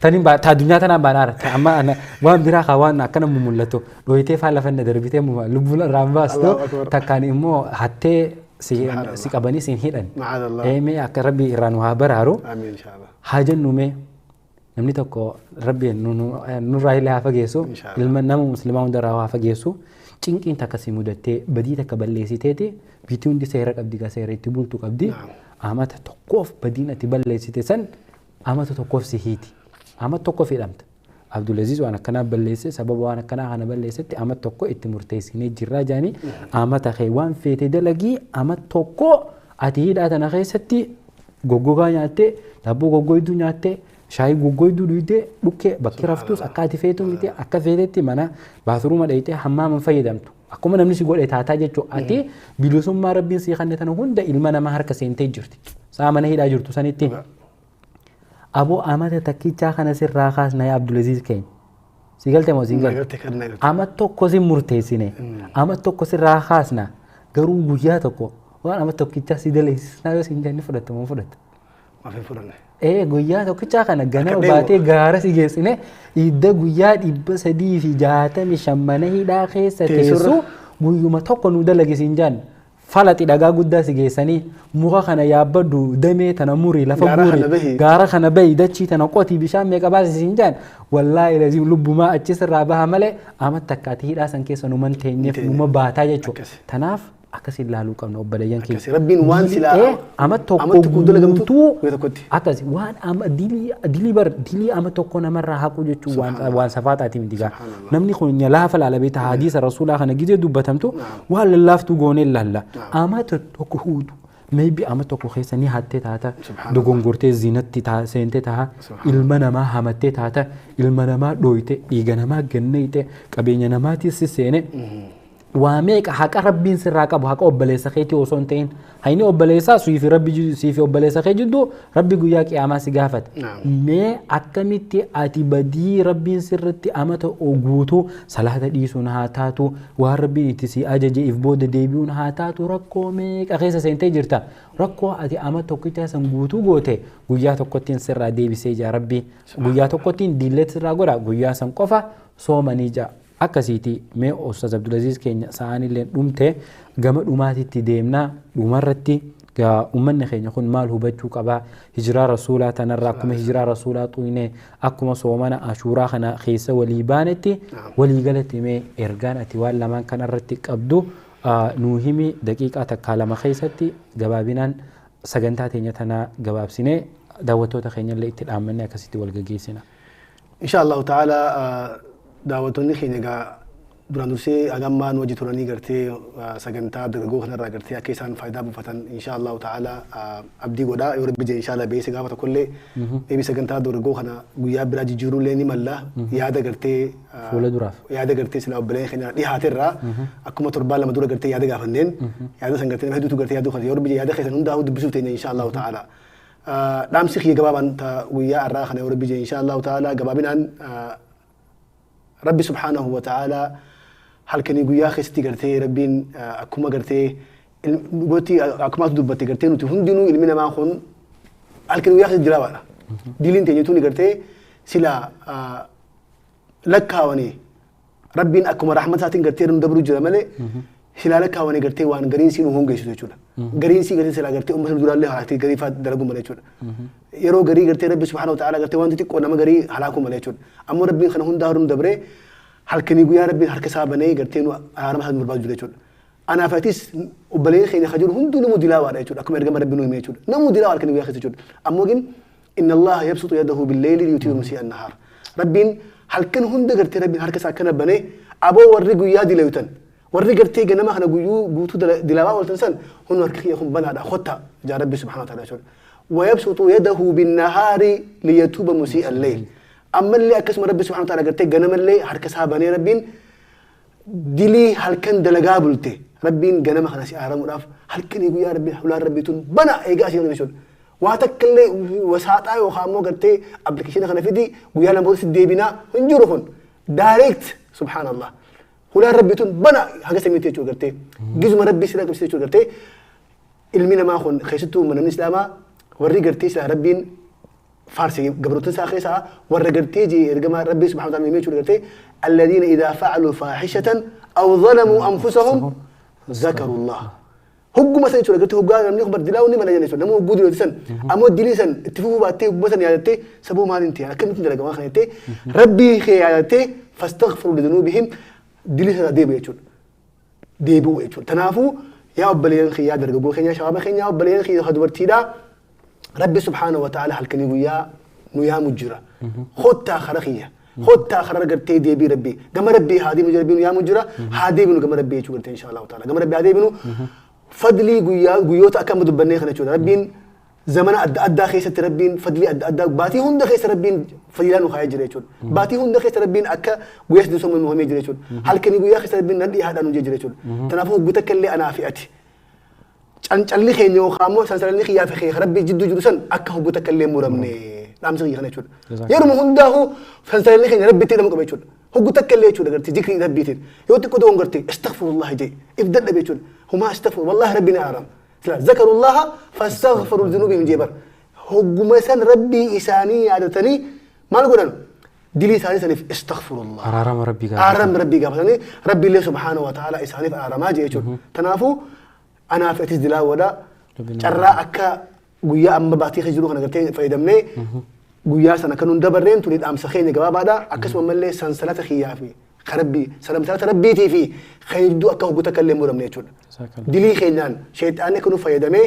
Tani ta addunyaa tanaan baanaara amma waan biraa kaa waan akkana mul'atu dhooyitee faa lafa inni darbitee lubbuun irraan baastu takkaan immoo hattee si qabanii siin hidhan. Mee akka Rabbi irraa nu haa baraaru. Haa jennu mee namni tokko Rabbi nurraa illee haa fageessu ilma nama musliimaa hundarraa haa fageessu. Cinqiin takka si mudattee badii takka balleessiteeti biitii hundi seera qabdi gaa seera itti bultu qabdi amata tokkoof badiin ati balleessite san amata tokkoof si hiiti amata tokkoof hidhamta. Abdulaziz waan akkanaa balleesse sababa waan akkanaa kana balleessetti amata tokko itti murteessinee jirraa jaanii amata kee waan feete dalagii amata tokko ati hidhaa tana keessatti goggogaa nyaattee daabboo goggoyduu nyaattee shaayii goggoyduu dhuydee dhukkee bakki raftus akka ati feetu miti akka feetetti mana baatruuma dhayitee hammaaman fayyadamtu akkuma namni si godhe taataa jechuudha ati bilisummaa Rabbiin sii kanne tana hunda ilma namaa harka seentee jirti saa mana hidhaa jirtu sanitti aboo amata takkichaa kana sirraa kaasna yaa Abdulaziz keenya si galte moo si galte ama tokko si murteessine ama tokko sirraa kaasna garuu guyyaa tokko waan ama tokkichaa si daleessisnaa yoo siin jenne fudhatta moo fudhatta. Maaf hin fudhanne. Guyyaa tokkichaa kana ganama baatee gaara si geessine idda guyyaa 365 mana hidhaa keessa teessu guyyuma tokko nu dalage siin jaan falaxi dhagaa guddaa si geessanii muka kana yaabbadhu damee tana muri lafa guuri gaara kana bahi dachii tana qotii bishaan meeqa baasi siin jaan wallaahi laziim lubbumaa achi sirraa baha malee amma takkaati hidhaa san keessa numan teenyeef numa baataa jechuudha. Tanaaf akkasiin ilaaluu qabna obboleeyyan keenya. Rabbiin waan silaa ama tokko guutuu akkasi waan ama dilii bar dilii ama tokko namarraa haqu jechuun waan safaataati miti gaa. Namni kun laafa laala beektaa hadiisa rasuulaa kana gizee dubbatamtu waan lallaaftuu goonee laalla. Ama tokko huutu maybe ama tokko keessa ni hattee taata dogongortee zinatti seentee taha ilma namaa hamattee taata ilma namaa dhooyte dhiiga namaa ganneeyte qabeenya namaatis seene. Waa meeqa haqa Rabbiin sirraa qabu haqa obboleessa keetii osoo hin ta'in hayni obboleessaa siifi Rabbi siifi obboleessa kee jidduu Rabbi guyyaa qiyaamaa si gaafata. Mee akkamitti ati badii Rabbiin sirratti amata guutuu salaata dhiisuun haa taatu waan Rabbiin itti si ajaje if booda deebi'uun haa taatu rakkoo meeqa keessa seentee jirta rakkoo ati amata tokkicha san guutuu goote guyyaa tokkottiin sirraa deebisee jira Rabbi guyyaa tokkottiin diilleet sirraa godha guyyaa san qofa soomanii jira. Akkasiiti mee Ustaaz Abdulaziz keenya sa'aan illee dhumte gama dhumaatitti deemnaa dhumarratti Gaa uummanni keenya kun maal hubachuu qabaa? Hijiraa rasuulaa tanarraa akkuma hijiraa rasuulaa xuyne, akkuma soomana ashuuraa kana keessa walii baanetti, walii galatti mee ergaan ati waan lamaan kanarratti qabdu nuu himi. Daqiiqaa takkaa lama keessatti gabaabinaan sagantaa teenya tanaa gabaabsinee daawwattoota keenyallee itti dhaammannee akkasitti wal gaggeessina. Insha Allahu ta'ala, daawwattoonni keenya egaa duraan dursee hagammaa nu wajji turanii gartee sagantaa dargaggoo kanarraa gartee akka isaan faayidaa buufatan insha Allahu ta'ala abdii godhaa. Yoo Rabbi jedhe, insha Allah beese gaafa tokkollee eebi sagantaa dargaggoo kana guyyaa biraa jijjiiruullee ni malla, yaada gartee fuula duraaf. Yaada gartee silaa obboleen keenya dhihaaterraa akkuma torbaan 2 dura gartee yaada gaafanneen, yaada san gartee nama hedduutu gartee yaaduu kana, yoo Rabbi jedhe yaada keessan hundaa'uu dubbisuuf teenya insha Allahu ta'ala. Dhaamsi kiyya gabaabaan guyyaa har'aa kana, yoo Rabbi jedhe, insha Allahu ta'ala gabaabinaan, Rabbi subhaanahu wa ta'ala halkanii guyyaa keessatti gartee Rabbiin akkuma gartee dhugatti akkuma ati dubbatte gartee nuti hundinuu ilmi namaa kun halkanii guyyaa keessatti jiraabaadha. Diliin teenya tuni gartee sila lakkaawanii Rabbiin akkuma rahmata isaatiin gartee nu dabru jira malee silaa lakkaawanii gartee waan gariin sii nu hongeessitu jechuudha. Gariin sii gartee silaa gartee uummata duraallee halaktee garii fa'aa dalagu malee jechuudha. Yeroo garii gartee Rabbi subhaanahu wa ta'ala gartee wanti xiqqoo nama garii halaakuu malee jechuudha. Ammoo Rabbiin kana hundaa nu dabree halkanii guyyaa Rabbiin harka isaa banee gartee nu araarama isaa nu barbaadu jira jechuudha. Anaaf atis obboleen keenya kan jiru hunduu namuu dilaawaadha jechuudha. Akkuma ergama Rabbi nu hime jechuudha. Namuu dilaawa halkanii guyyaa keessa jechuudha. Ammoo gin inna Allaha yabsutu yadahu billeyli liyutiba musii'a annahaar. Rabbiin halkan hunda gartee Rabbiin harka isaa akkana banee, aboo warri guyyaa dilayutan, warri gartee ganama kana guyyuu guutuu dilaawaa ooltan san hundu, harki kiyya kun banaadha, kottaa jaa Rabbi subhaanahu wa ta'ala jechuudha. ويبسط يده بالنهار ليتوب مسيء الليل. Ammallee akkasuma Rabbi subhaanahu wa ta'ala gartee ganamallee harka isaa banee Rabbiin dilii halkan dalagaa bulte Rabbiin ganama kana si araaramuudhaaf halkanii guyyaa Rabbiin hulaan Rabbii tun bana eegaa asii jechuudha. Waa takka illee wasaaxaa yookaan immoo gartee appilikeeshina kana fidi, guyyaa 2 booda si deebinaa hin jiru kun. Direct, subhaanallah. Hulaan Rabbii tun bana haga samiitti jechuudha gartee. Gizuma Rabbii sirra qabsiise jechuudha gartee. Ilmi namaa kun, keessattuu namni Islaamaa, warri gartee silaa Rabbiin faarse gabroota isaa keessaa warra gartee jee ergama Rabbii subhaanahu wa ta'ala himee jechuudha gartee الذين إذا فعلوا فاحشة أو ظلموا أنفسهم ذكروا الله. Hogguma san jechuudha gartee hoggaa namni kun dilaa'uu ni mala jechuudha. Nama hogguu dilootti san ammoo dilii san itti fufuu baattee hogguma san yaadattee, sababa maaliin ta'e, akkamittiin dalagamaa kana jettee Rabbii kee yaadattee, فاستغفروا لذنوبهم, dilii sana deebi'u jechuudha. Deebi'u jechuudha. Kanaafuu yaa obboleeyyan kiyyaa dargaggoo keenya, shabaaba keenya, obboleeyyan kiyya dubartiidhaa, Rabbi subhaanahu wa ta'ala halkanii guyyaa nu yaamu jira. Kottaa kara kiyya. Kottaa kara gartee deebii Rabbii. Gama Rabbii haa deemnu, Rabbii nu yaamu jira. Haa deebinu gama Rabbii jechuudha gartee insha Allahu ta'ala. Gama Rabbii haa deebinu. Fadlii guyyaa guyyoota akka amma dubbannee kana jechuudha. Rabbiin zamana adda addaa keessatti Rabbiin fadlii adda addaa, baatii hunda keessa Rabbiin fadilaa nu kaa'ee jira jechuudha. Baatii hunda keessa Rabbiin akka guyyaa 3 sooma nu hamee jira jechuudha. Halkanii guyyaa keessa Rabbiin nan dhiyaadhaa nu jira jechuudha. Kanaafuu hogguu takka illee anaa fi ati cancalli keenya yookaan immoo sansalanni kiyyaa fi kee Rabbii jidduu jiru san akka hogguu takka illee muramne dhaamsa kiyya kana jechuudha. Yeruma hundaa'uu sansalanni keenya Rabbitti hidhamu qaba jechuudha. Hogguu takka illee jechuudha gartee zikrii Rabbiitiin yoo xiqqoo ta'uun gartee astaghfirullah jee if dadhabe jechuudha. Humaa astaghfir, wallahi Rabbi ni araarama. Sila ذكروا الله فاستغفروا لذنوبهم jee bar. Hogguma san Rabbii isaanii yaadatanii maal godhan? Dilii isaanii saniif astaghfirullah. Araarama Rabbii gaafatan. Araarama Rabbii gaafatanii Rabbi illee subhaanahu wa ta'ala isaaniif araaramaa jee jechuudha. Kanaafuu anaaf atis dilaawadha. Carraa akka guyyaa amma baatii keessa jiru kana gartee fayyadamnee guyyaa sana kan nun dabarreen tuni dhaamsa keenya gabaabaadha. Akkasuma mallee sansalata kiyyaa fi karabbii sansalata Rabbiitii fi keenya jidduu akka hogguu takka illee muramne jechuudha. Dilii keenyaan sheexaanni akka nu fayyadamee,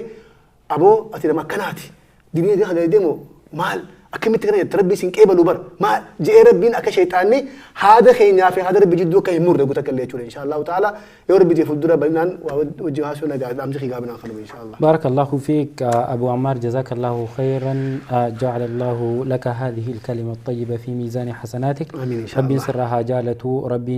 aboo ati nama akkanaati. Dilii kana deemu maal, akkamitti kana jette, Rabbii sin qeebalu bar maal je'ee, Rabbiin akka sheexaanni haada keenyaa fi haada Rabbi jidduu akka hin murre guutuu akka illee jechuudha insha Allahu ta'ala. Yoo Rabbi jee fuuldura bal'inaan waa wajjin haasoo nagaa, dhaamsi kee gaabinaan kanuma insha Allah. بارك الله فيك أبو عمار، جزاك الله خيرا، جعل الله لك هذه الكلمة الطيبة في ميزان حسناتك. آمين إن شاء ربي الله. سرها جالتو ربي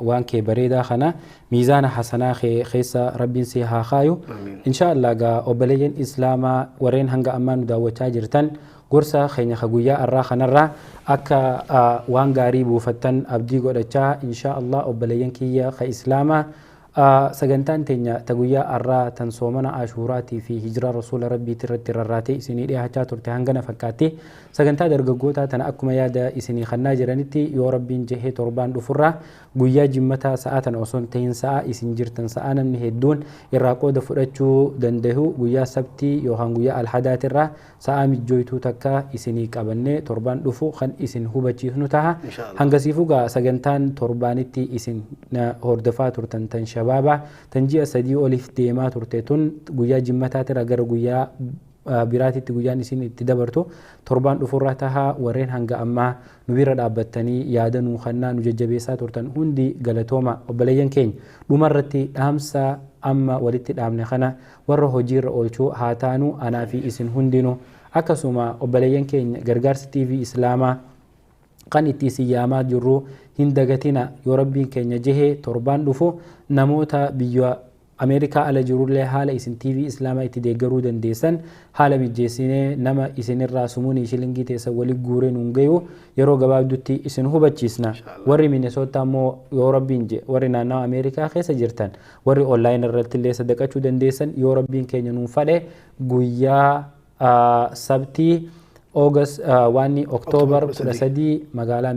وانك بريدا خنا ميزان حسنا خيسا ربي سيها خايو. آمين. إن شاء الله قا أوبلين إسلاما ورين هنگا أمان داوتا جرتن gorsa keenya ka guyyaa arraa kanarraa akka waan gaarii buufattan abdii godhachaa, insha Allah obboleeyyan kiyya ka Islaamaa. Sagantaan teenya ta guyyaa har'aa tan soomana Ashuuraatii fi hijiraa rasuula rabbiitii irratti rarraatee isinii dhiyaachaa turte hangana fakkaatti. Sagantaa dargaggootaa tana akkuma yaada isinii kannaa jiranitti yoo rabbiin jehee torbaan dhufurraa guyyaa jimmataa sa'a tana osoo hin tahin sa'a isin jirtan sa'a namni hedduun irraa qooda fudhachuu danda'u guyyaa sabtii yookaan guyyaa alhadaatirraa sa'a mijjooytuu takka isinii qabannee torbaan dhufu kan isin hubachiisnu taha. Hangasiifuu gaa sagantaan torbaanitti isin hordofaa turtan tan shabaabaa tan ji'a 3 oliif deemaa turte tun guyyaa jimmataatirraa gara guyyaa biraatitti guyyaan isin itti dabartu torbaan dhufurraa tahaa. Warreen hanga ammaa nu bira dhaabbattanii yaada nuu kannaa nu jajjabeessaa turtan hundi galatooma. Obboleeyyan keenya, dhumarratti dhaamsa amma walitti dhaamne kana warra hojiirra oolchuu haa taanu anaa fi isin hundinuu. Akkasuma obboleeyyan keenya, gargaarsa TV Islaamaa kan itti isin yaamaa jirru hin dagatina. Yoo rabbiin keenya jehee torbaan dhufu namoota biyya Ameerikaa ala jirullee haala isin TV Islaamaa itti deeggaruu dandeessan haala mijjeessinee nama isinirraa sumuunii shilingii teessan walitti guuree nuun gayu yeroo gabaabdutti isin hubachiisna. Warri Minesoota immoo yoo rabbiin je warri naannawa Ameerikaa keessa jirtan, warri online irratti illee sadaqachuu dandeessan, yoo rabbiin keenya nuun fadhe guyyaa sabtii August waanni Oktoobar 13 magaalaa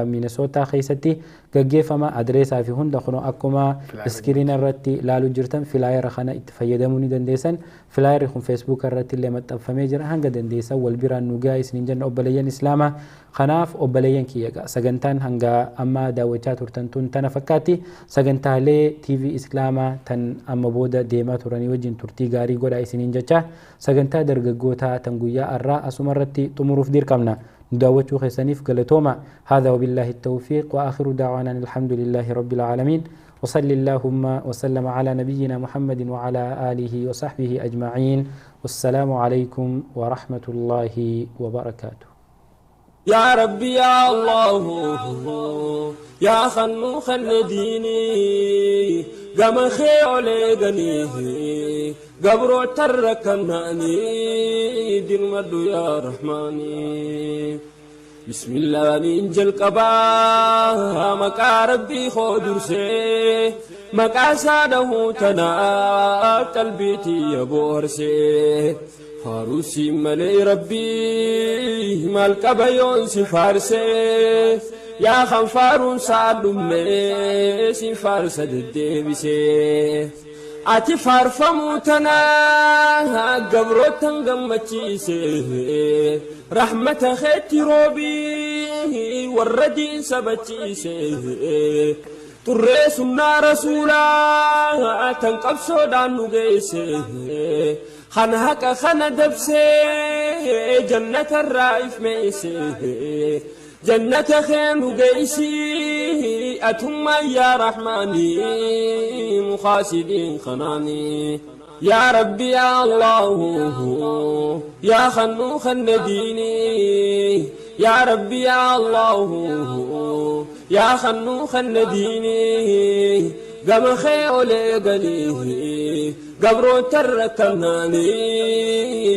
Minesootaa keessatti gaggeeffama. Adreesaa fi hunda kunoo akkuma iskiriina irratti ilaaluu jirtan flyer kana itti fayyadamuu ni dandeessan. Flyerri kun Facebook irratti illee maxxanfamee jira. Hanga dandeessan wal biraan nu gahaa isiniin jenna, obboleeyyan Islaamaa. Kanaaf obboleeyyan kiyya, sagantaan hanga ammaa daawwachaa turtan tun tana fakkaatti. Sagantaalee TV Islaamaa tan amma booda deemaa turanii wajjin turtii gaarii godhaa isiniin jecha sagantaa dargaggootaa tan guyyaa har'aa asuma irratti xumuruuf dirqamna. Nu daawwachuu keessaniif galatooma. هذا وبالله التوفيق، وآخر دعوانا الحمد لله رب العالمين، وصل اللهم وسلم على نبينا محمد وعلى آله وصحبه أجمعين، والسلام عليكم ورحمة الله وبركاته. يا ربي يا الله يا خنو خن ديني قم خيولي غنيه قبرو تركناني دين مدو يا رحماني. بسم الله ننجل قبا مكا ربي خودرسي مكا ساده تنا قلبيتي يا بورسي فاروسي ملي ربي مالك بيون سفارسي يا خنفارون سعدمي سفارس الدبسي ati faarfamuu tanaa gabrootan gammachiise rahmata keetti roobii warra diin sabachiise xurree sunnaa rasuulaa tan qabsoodhaan nu geesse kan haqa kana dabsee jannatarraa ifmeesse jannata kee nu geessi أتما يا رحماني مخاسدين خناني. يا ربي يا الله يا خنو خن ديني يا ربي يا الله يا خنو خن ديني قم خيولي قليه قبرو تركناني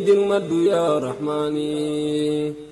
دين مدو يا رحماني.